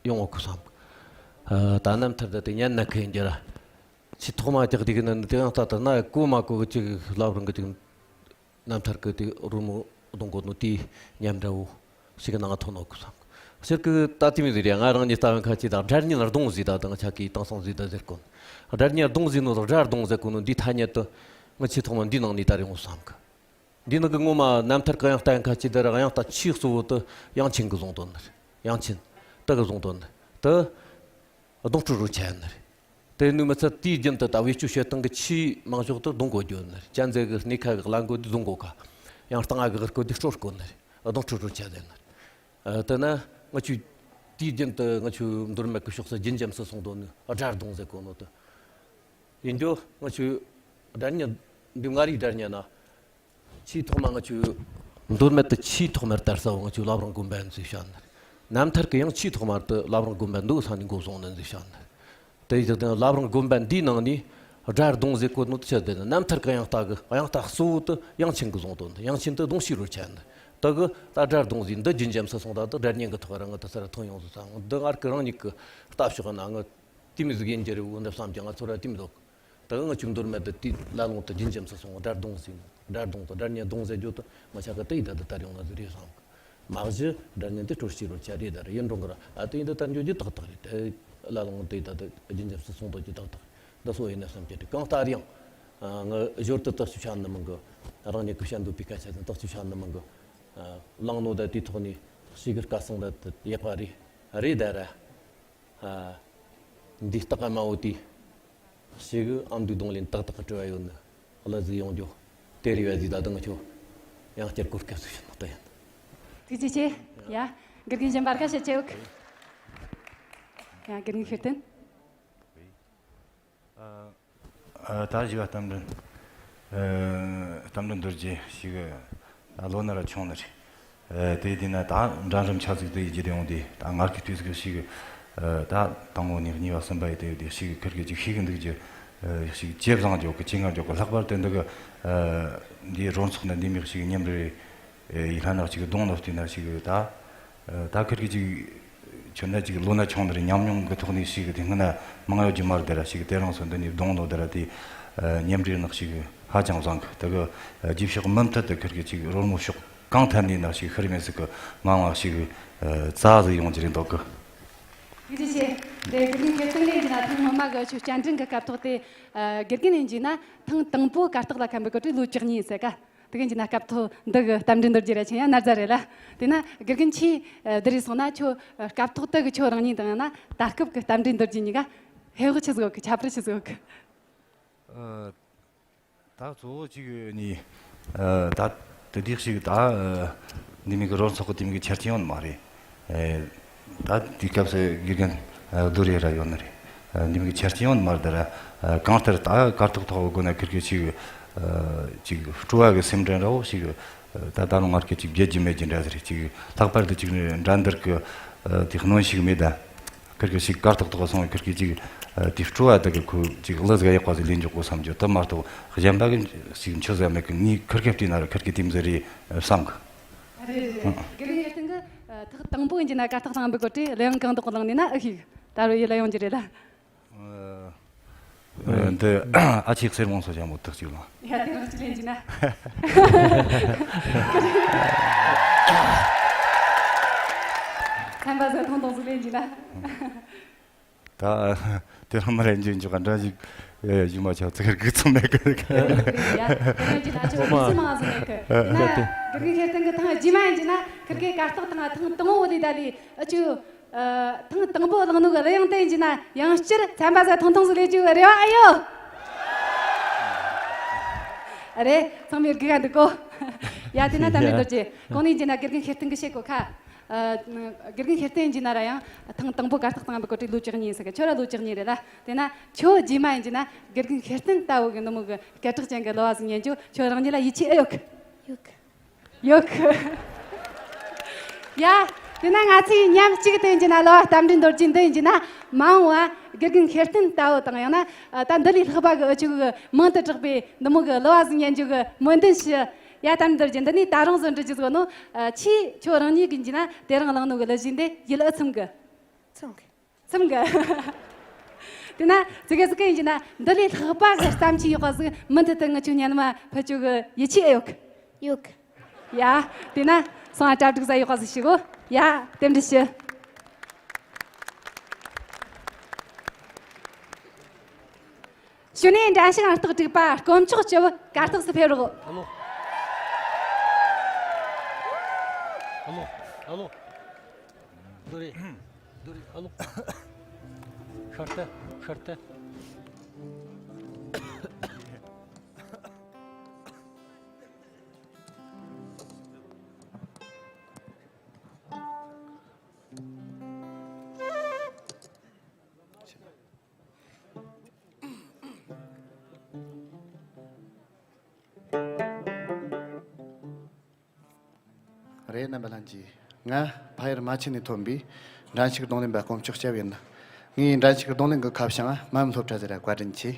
ཡོང་བ་གི་བསམ། ཨ་ད་རྣམ་ཐར་དེ་དེ་ཉན་ན་ཁི་ཡིན་རྒྱུ་ར། ཆེས་ཐོག་མ་རྒྱག་དེ་གི་ནི་དེ་ཡང་ད་ལྟ་ན་གོ་མ་གོ་གི་ཅིག་ལབ་རང་གི་ཅིག་རྣམ་ཐར་གི་དེ་རོལ་མོ་གཏོང་གོ་ནོ་དེའི་ཉམས་འདྲ་བོ་ཞིག་གི་ནང་ཐོན་ནོ་གི་བསམ། སྤྱིར་གི་ད་དེ་མི་ཟེར་ཡ། ང་རང་ཉིད་ལྟ་བའི་ཁ་ཅིག་དང་སྒྲ་སྙན་སྡོང་ཟེར་ད་དང་ཆ་གི་དེང་སང་ཟེར་ད་ཟེར་གོ་ནོ། སྒྲ་སྙན་སྡོང་ཟེར་ནོ་དང་སྒྲ་སྡོང་ཟེར་གོ་ནོ་འདི་ཐ་སྙད་དུ་ང་ཆེས་ཐོག་མ་འདི་ནང་ནས་ད་རེ་ཡོང་བསམ་གི། འདི་ནང་གི་ངོ་མ་རྣམ་ཐར་གི་དབྱངས་རྟ་ཡན་ཁ་ཅིག་དེ་ར་དབྱངས་རྟ་ཆེས་གཙོ་བོ་དེ་དབྱངས་ཆེན་གི་བཟུང་དོན་ནི་རེད། དབྱངས་ཆེན་དེ་གི་བཟུང་དོན་ནི་དེ་སྡོང་སྤྲུལ་རོལ་ཆ་ཡིན་ནི་རེད། དེ་ནུས་མི་ཚད་དེའི་རྒྱུན་དུ་ད་བེད་སྤྱོད་བྱེད་སྟངས་ཀྱི་ཆེས་མང་ཤོས་དེ་སྡོང་གོ་རྒྱུ་ནི་རེད། གཅན་ཚ་གི་སྣེ་ཁ་གི་གླ་མགོ་དེ་སྡོང་གོ་ཁ། ཡང་སྟག་ང་གི་གུར་གོ་དེ་སྲོ་གོ་ནི་རེད། སྡོང་སྤྲུལ་རོལ་ཆ་ཟེར་ནི་རེད། ཨ་དེ་ན་ང་ཆུ་དེའི་རྒྱུན་དུ་ང་ཆུ་མདོ་སྨད་ཀྱི་ཕྱོགས་སུ་རྒྱུན་འབྱམས་སུ་སོང་དོན་ནི་སྒྲ་སྡོང་ཟེར་གོ་ནོ་དེ། ཡིན་རྒྱུ་ང་ཆུ་སྒྲ་སྙན་འདི་མངའ་རིས་སྒྲ་སྙན་ན། ཆེས་ཐོག་མ་ང་ཆུ་མདོ་སྨད་དུ་ཆེས་ཐོག་མར་དར་ས་བོ་ང་ཆུ་བླ་བྲང་དགོན་པ་ཡིན་ཟེར་བཤད་ནི་རེད། རྣམ་ཐར་གི་ཡང་ཆེས་ཐོག་མར་དུ་བླ་བྲང་དགོན་པ་འདུག་ས་ནས་འགོ་བཟུང་ནི་ཟེར་བཤད་ནི་རེད། དེ་ཡི་དེ་བླ་བྲང་དགོན་པ་འདིའི་ནང་ནས་སྒྲ་སྡོང་ཟེར་གོ་ནོ་དེ་ཆི་ཟེར་ན། རྣམ་ཐར་གི་དབྱངས་རྟ་གི་དབྱངས་རྟ་གཙོ་བོ་དེ་དབྱངས་ཆེན་གི་བཟུང་དོན་དེ། དབྱངས་ཆེན་དེ་སྡོང་ཕྱིར་རོལ་ཆ་ནི་དེ་གི་ད་སྒྲ་སྡོང་ཟེར་འདི་རྒྱུན་འབྱམས་སུ་སོང་ད་དེ་སྒྲ་སྙན་གི་ཐོག་རང་གི་དེ་སར་ཐོན་ཡོང་ཟེར་ས་འདི་ངར་གི་རང་ཉིད་གི་ལྟ་ཕྱོགས་ན་ང་དེ་མི་ཟིག་ཡིན་རྒྱུ་རེད་འོ་འདི་བསམ་ཀྱང་ང་ཚོ་ར་དེ་མི་འདུག་ད་ང་ཆུང་དུར་མེད་དུ་དེ་ལ་ལུང་དུ་རྒྱུན་འབྱམས་སུ་སོང་བ་སྒྲ་སྡོང་ཟིན། སྒྲ་སྡོང་དང་སྒྲ་སྙན་སྡོང་ཟེར་རྒྱུ་དུ་ང་ཆ་ག་དེ་ཡི་ད་དུ་དར་ཡོང་ན་ཟིག་རེད་བསམ་གི། མ་གཞི་སྒྲ་སྙན་དེ་སྲོལ་ཕྱིར་རོལ་ཆ་རེད། ད་རེ་ཡིན་འགྲོ་གི་ར། ཨ་དེ་ཡིན་དུ་དར་འགྱོ་རྒྱུ་ཏག་ཏག་རེད། དེ་ལ་ལུང་དེ་ད་དུ་རྒྱུན་འབྱམས་སུ་སོང་དོ་རྒྱུ་ཏག་ཏག་རེད། འདི་སོ་ཡིན་ན་བསམ་གྱི་རེད། གང་ལྟར་ཡང་ང་ཞོར་དུ་དག་ཆུ་ཆ་ནི་མང་གི། རང་ཉིད་ཀྱི་བཤད་འདོད་པའི་སྐད་ཆ་དང་དག་ཆུ་ཆ་ནི་མང་གི། བླངས་ནོ་ད་དེ་ཐོག་ནས་ཞིག་གི་སྐད་གསང་ད་ཡག་པ་རེད། རེད་ད་ར། ཨ། འདི་སྟག་དམར་བོ་དེ་ཞེ་གི་ཨ་མདོའི་གདོང་ལེན་ཏག་ཏག་གི་སྤྲོ་བ་ཡོད་ནི་གླུ་ཟིག་ཡོང་རྒྱུ་དེ་རེ་བ་ཟིག་ད་དུང་ཁྱོད་ཡང་བསྐྱར་གོ་སྐབས་སུ་ཞུ་ནོ་ད་ཡིན། ཐུགས་རྗེ་ཆེ། ཡ། དགེ་རྒན་གཞན་པར་ཁ་བཤད་ཆེ་འུག་ཡ། དགེ་རྒན་ཤེར་བསྟན། ཨ། ད་བཞི་བ་རྟ་མགྲིན། ཨ། རྟ་མགྲིན་རྡོ་རྗེ་ཞིག་ལོ་ན་ར་ཆུང་ནི་རེད། ཨ། དེ་དེ་ན་ད་འདྲ་འགྲམ་ཆ་ཟིག་དེ་ཡི་རྗེས་དེ་ཡོང་དུས་ད་ངར་གི་དུས་ཟིག་ཞིག་ཨ། ད་དང་པོ་ནས་གཉིས་པ་གསུམ་པ་ཡི་དེ་ཡོད་དེ་ཞིག་ཁིར་གི་ཅིག་ཤེས་གི་འདུག་རྒྱུ། ཨ། ཞིག་ཇེ་བཟང་འཇོག་གི་ཇེ་སྔར་འཇོག་གི། ལྷག་པར་དུ་འདི་གི་ཨ། འདིའི་རོལ་ཚོགས་ནི་འདི་མིག་ཞིག་མཉམ་རེད། ཡི་ལྷ་ནག་ཅིག་གི་གདོང་ལོག་བལྟས་ན་ཞིག་ད། ད་ཁིར་གི་ཅིག་ཁྱོད་ན་ཅིག་ལོ་ན་ཆུང་ནི་རེད། ཉམས་མྱོང་གི་ཐོག་ནས་ཞིག་དེ་སྔ་ན་མང་ཡོད་རྒྱུ་མ་རེད་དེ་ར། ཞིག་དེ་རིང་སང་འདི་ནས་གདོང་ལོག་དེ་ར་དེ་མཉམ་འབྲེལ་ནག་ཞིག་ཧ་ཅང་བཟང་གི། དེ་གི་རྗེས་ཕྱོགས་མུ་མཐུད་དུ་ཁིར་གི་ཅིག་རོལ་མོ་ཕྱོགས་གང་ཐད་ནས་ནག་ཞིག་ཤི་རི་མེད་ཟིག་གི་མང་བ་ཞིག་རྩ་ཟིག་ཡོང་རྒྱུ་རེད་འདོད་གི། ཐུགས་རྗེ་ཆེ། དེ་དེ་རིང་ཁེར་སྟོན་ལེན་གྱི་ན་ཐེངས་སྔོན་མ་གི་ཆོས་བསྐྱར་འགྲན་གྱི་སྐབས་ཐོག་དེ་དགེ་རྒན་ལེན་གྱི་ན་ཐེངས་དང་པོ་གར་སྟེགས་ལ་ཁམས་པའི་སྐོར་དུ་ལོ་བཅུ་གཉིས་ཟེར་ག་དེ་གིན་གྱི་ན་སྐབས་ཐོག་འདི་གི་རྟ་མགྲིན་རྡོ་རྗེ་ར་ཆེན་ཡང་ན་རྫ་རེད་ལ། དེ་ན་དགེ་རྒན་ཆེས་འདི་རེད་སོང་ན་ཁྱོད་སྐབས་ཐོག་དེ་གི་ཁྱོད་རང་ཉིད་དང་ཡང་ན་ད་སྐབས་ཀྱི་རྟ་མགྲིན་རྡོ་རྗེ་གཉིས་ཀ་ཧེ་བག་ཆི་ཟིག་ཡོད་གི། ཁྱད་པར་ཆི་ཟིག་ཡོད་གི། ད་གཙོ་བོ་གཅིག་ནི་ད་དེ་དུས་ཞིག་ད་འདི་མིག་གི་རོལ་ཚོགས་ཀྱི་དེ་མིག་གི་ཆ་རྐྱེན་ཡོད་མ་རེད། ད་དེའི་སྐབས་སུ་དགེ་རྒན་རྡོ་རེ་ར་ཡོད་ནི་རེད། འདི་མིག་གི་ཆ་རྐྱེན་ཡོད་མ་རེད་ད་ར། གང་ལྟར་ད་གར་སྟེགས་ཐོག་དགོས་ན་ཁིར་གི་ཅིག་ཅིག་སྤྲོ་བ་གི་སེམས་ཁྲལ་འདྲ་བོ་ཞིག་ད་ད་རུང་ངར་གི་ཅིག་བརྗེད་རྒྱུ་མེད་ཀྱི་འདྲ་ཟེར། ཅིག་ལྷག་པར་དུ་ཅིག་འགྲན་བསྡུར་གི་དེ་གནོན་ཤུགས་མེད་ད། ཁིར་གི་ཞིག་གར་སྟེགས་ཐོག་སོང་བའི་ཁིར་གི་ཅིག་དེ་སྤྲོ་བ་དེ་གི་ཁོ་ཅིག་གླུ་ཟིག་ཡག་པ་ཟིག་ལེན་འཇོག་གོ་བསམ་རྒྱུ་དེ་མ་གཏོགས་གཞན་པ་གི་ཞིག་འཆི་ཟ་མེད་གི། ངས་ཁིར་གི་བལྟས་ན་ར་ཁིར་གི་དེ་མོ་ཟིག་རེད་བསམ་གི། རེད་རེད། དགེ་རྒན་ཡར་སྟེང་གི་ཐག་དང་པོ་ཡིན་གྱི་ན་གར་སྟེགས་ཐང་པའི་སྐོར་དེ་གླུ་དབྱངས་གང་དག་གླེང་ནས་ན་ཨེ་ཤེས་གི། ད་རུང་ཡིད་ལ་ཡོང་རྒྱུ་རེད་ལ། འདི་ཨ་ཅེ་གསེར་མོ་སོགས་ཀྱང་མོ་ཐག་ཅིག་ལ། ཡ་དེ་རང་ཅི་ལེན་གྱི་ན། ཚན་པ་ཟ་ཐོང་ཐོང་ཟིག་ལེན་གྱི་ན། ད་དེ་རང་མ་རེད་འཇོན་འཇོག་ག་འདྲ་ཞིག་ཡུ་མ་ཆ་ཚིག་གི་ཚོ་མེད་གི། ཡ་དེ་རང་ཅི་ན་ཆོ་མི་སུ་མང་ཟིག་མེད་གི། དེ་ན་དགེ་རྒན་ཁེར་སྟོན་གི་ཐང་རྗེས་མ་ཡིན་གྱི་ན་ཁིར་གི་གར་སྟེགས་ཐང་ཐང་དང་བོ་ལས་ད་ལས་ཨ་ཆུ། ཨ། ཐེངས་དང་པོ་བླངས་ནོ་གི་གླུ་དབྱངས་དེ་ཡིན་གྱི་ན་ཡང་བསྐྱར་ཚན་པ་ཟ་ཐོང་ཐོང་ཟིག་ལས་རྒྱུ་རེ་བ་ཨེ་ཡོད། རེད། ཚང་མས་སྒུག་ག་འདུག་གོ། ཡ། དེ་ན་གཏམ་རེ་མདོར་བྱས། གོང་ནས་བགྱིས་ན་དགེ་རྒན་ཤེར་སྟོན་གྱིས་བཤད་གོ་ཁ། ཨ། དགེ་རྒན་ཤེར་སྟོན་བགྱིས་ན་ར་ཡང་ཐེངས་དང་པོ་གར་སྟེགས་སྟེང་འབུད་གོ་དུས་ལོ་བཅུ་གཉིས་ཡིན་ས་གི། ཁྱོད་ར་ལོ་བཅུ་གཉིས་རེད་ལ། དེ་ན་ཁྱོད་རྗེས་མ་ཡིན་བགྱིས་ན་དགེ་རྒན་ཤེར་སྟོན་ལྟ་བུ་གི་ནུ་མོ་གི་སྐད་གྲགས་ཅན་གི་གླུ་བ་ཟིག་ཉན་རྒྱུ་ཁྱོད་རང་ཉིད་ལ་ཡིད་ཆེས་ཨེ་ཡོད་གི། ཡོད་གི། ཡོད་གི། ཡ། དེ་ན་ང་ཚོས་མཉམ་གཅིག་ཏུ་ཡིན་གྱི་ན་གླུ་བ་རྟ་མགྲིན་རྡོ་རྗེ་འདི་ཡིན་གྱི་ན། མ་འོངས་པ་དགེ་རྒན་ཤེར་སྟོན་ལྟ་བུ་དང་། ཡང་ན་ད་འདི་ལས་ལྷག་པ་གི་འུ་ཆོ་གི་མིང་དུ་གྲགས་པའི་འདི་མོ་གི་གླུ་བ་ཟིག་ཉན་རྒྱུ་གི་སྨོན་འདུན་ཞུ། ཡ། རྟ་མགྲིན་རྡོ་རྗེ། འདི་ནས་ད་རུང་བཟོ་འདྲི་རྒྱུ་ཟིག་ནོ། ཨ། ཆེས་ཁྱོད་རང་ཉིད་ཀྱིས་ཡིན་གྱི་ན་དེ་རིང་བླངས་ནོ་གི་གླུ་གཞས་འདི་ཡིད་ཨེ་ཚིམ་གི། ཚིམ་གི། ཚིམ་གི། དེ་ན་ཙི་གེ་ཙི་གེ་ཡིན་གྱི་ན་འདི་ལས་ལྷག་པ་གི་བརྩམས་ཆོས་ཡག་པ་ཟིག་མུ་མཐུད་དུ་ངི་ཆོ་སྙན་མ་ཕུལ་རྒྱུ་གི་ཡིད་ཆེས་ཨེ་ཡོད་གི། ཡོད་གི། ཡ། དེ་ན་སོང་ང་གྲ་སྒྲིག་ས་ཡག་པ་ཟིག་བྱེད་གོ། ཡ། རྟེན་འབྲེལ་ཞུ། གཞུག་ནས་འགྲན་ཞུགས་ཨང་རྟགས་དྲུག་པ་དཀོན་མཆོག་སྐྱིད་གར་སྟེགས་སུ་ཕེབས་རོགས། ཨ་ལོ། ཨ་ལོ། ཨ་ལོ། རྡོ་རེད། རྡོ་རེད། ཨ་ལོ། ཤར་ཏེ། ཤར་ཏེ། རེད། རྣམ་པ་ལྷན་རྒྱས། ང་ཕ་ཡུལ་རྨ་ཆེན་ནས་ཐོན་པའི་འགྲན་ཞུགས་རྡུང་ལེན་པ་དཀོན་མཆོག་སྐྱབས་ཡིན། ངའི་འགྲན་ཞུགས་རྡུང་ལེན་གྱི་ཁ་བྱང་མ་མི་སློབ་གྲྭ་ཟེར་ར། བཀའ་དྲིན་ཆེ།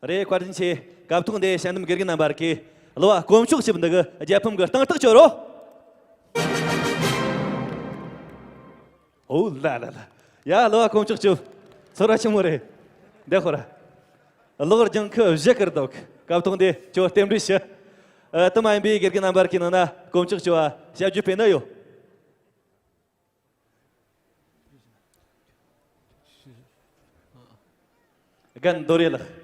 རེད། བཀའ་དྲིན་ཆེ། སྐབས་ཐོག་འདི་ཞལ་འདེམས་དགེ་རྒན་རྣམ་པར་གི་གླུ་བ་དཀོན་མཆོག་སྐྱིད་འདི་གི་རྒྱལ་ཕམ་གི་སྟེང་ཐག་གཅོད་རོགས། ཨོ་ལ་ལ་ལ། ཡ། གླུ་བ་དཀོན་མཆོག་སྐྱིད། ཚོར་བ་ཆི་མོ་རེད། འདི་ཁོ་ར། གློག་ལྗང་ཁུ་བཞི་ཀིར་འདུག། སྐབས་ཐོག་འདི་ཁྱོད་རྟེན་འབྲེལ་ཞུ། ཨ། དེ་མ་ཡིན་པའི་དགེ་རྒན་རྣམ་པར་གི་ནང་ན་དཀོན་མཆོག་སྐྱིད་བ་ཞབས་ཀྱུ་དཔེར་ན་ཡོད། རྒན་རྡོ་རེ་ལགས།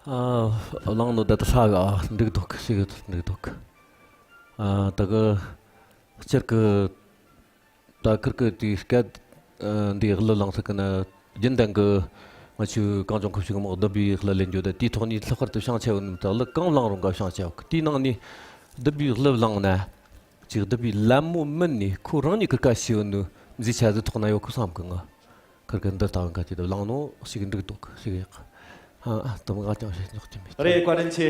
ཨ། བླངས་ནོ་ད་ལྟ་ཧྲ་གི། ཨ། འགྲིག་འདུག། ཞིག་འགྲིག་འདུག། ཨ། ད་གི་སྤྱིར་གི་ད་ཁིར་གི་དེའི་སྐད་ འདིའི་གླུ་བླངས་ཐུབ་གི་ན། རྒྱུན་ལྡན་གི་ང་ཆོའི་གངས་ལྗོངས་ཁུལ་ཞིག་མོ་བདུད་བྷེའི་གླུ་ལེན་རྒྱུ་དེ། དེའི་ཐོག་ནས་ལྷག་པར་དུ་བྱང་ཆ་ཡོད་ནི་ད་གླུ་གང་བླངས་རུང་ག་བྱང་ཆ་ཡོད་གི། དེའི་ནང་ནས་བདུད་བྷེའི་གླུ་བླངས་ན། ཅིག་བདུད་བྷེའི་ལད་མོ་མིན་ནས་ཁོ་རང་ཉིད་ཀྱི་ཀ་ཤི་ཡོད་ནི་མཛེས་ཆ་ཟིག་ཐོག་ན་ཡོད་གི་བསམ་གི་ང་། ཁིར་གི་འདི་ལྟ་བུ་འགའ་ཅིག་ཏུ་བླངས་ནོ་ཞིག་འགྲིག་འདུག་ཞིག་ཡག་ཨ་ཨ་དུམ་ང་ཀྱང་བཤད་ཉོག་ཅི་མེད། རེད། བཀའ་དྲིན་ཆེ།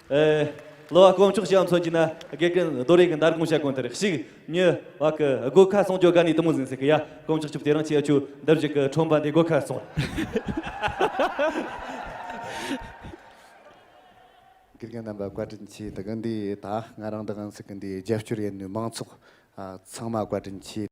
ཨེ། གླུ་བ་དཀོན་མཆོག་ཞབས་མཚོན་གྱི་ན་དགེ་རྒན་རྡོ་རེ་གི་འདར་གོང་བཤད་གོང་དེར་ཞིག་ཉི་བ་གི་སྒོ་ཁ་སྲུང་སྐྱོ་དགའ་ནི་དུ་མོ་ཟིན་ཟེར་གི་ཡ། དཀོན་མཆོག་ཆུབ་དེ་རིང་ཁྱེད་ཆུ་འདབ་ཞིག་གི་ཁྲོམ་པ་འདི་སྒོ་ཁ་སོང་། དགེ་རྒན་རྣམ་པ་བཀའ་དྲིན་ཆེ། ད་གི་འདི་ད་ང་རང་དང་ང་ཚོ་གི་འདི་རྒྱབ་སྐྱོར་ཡིན་ནི་མང་ཚོགས་ཚང་མ་བཀའ་དྲིན་ཆེ།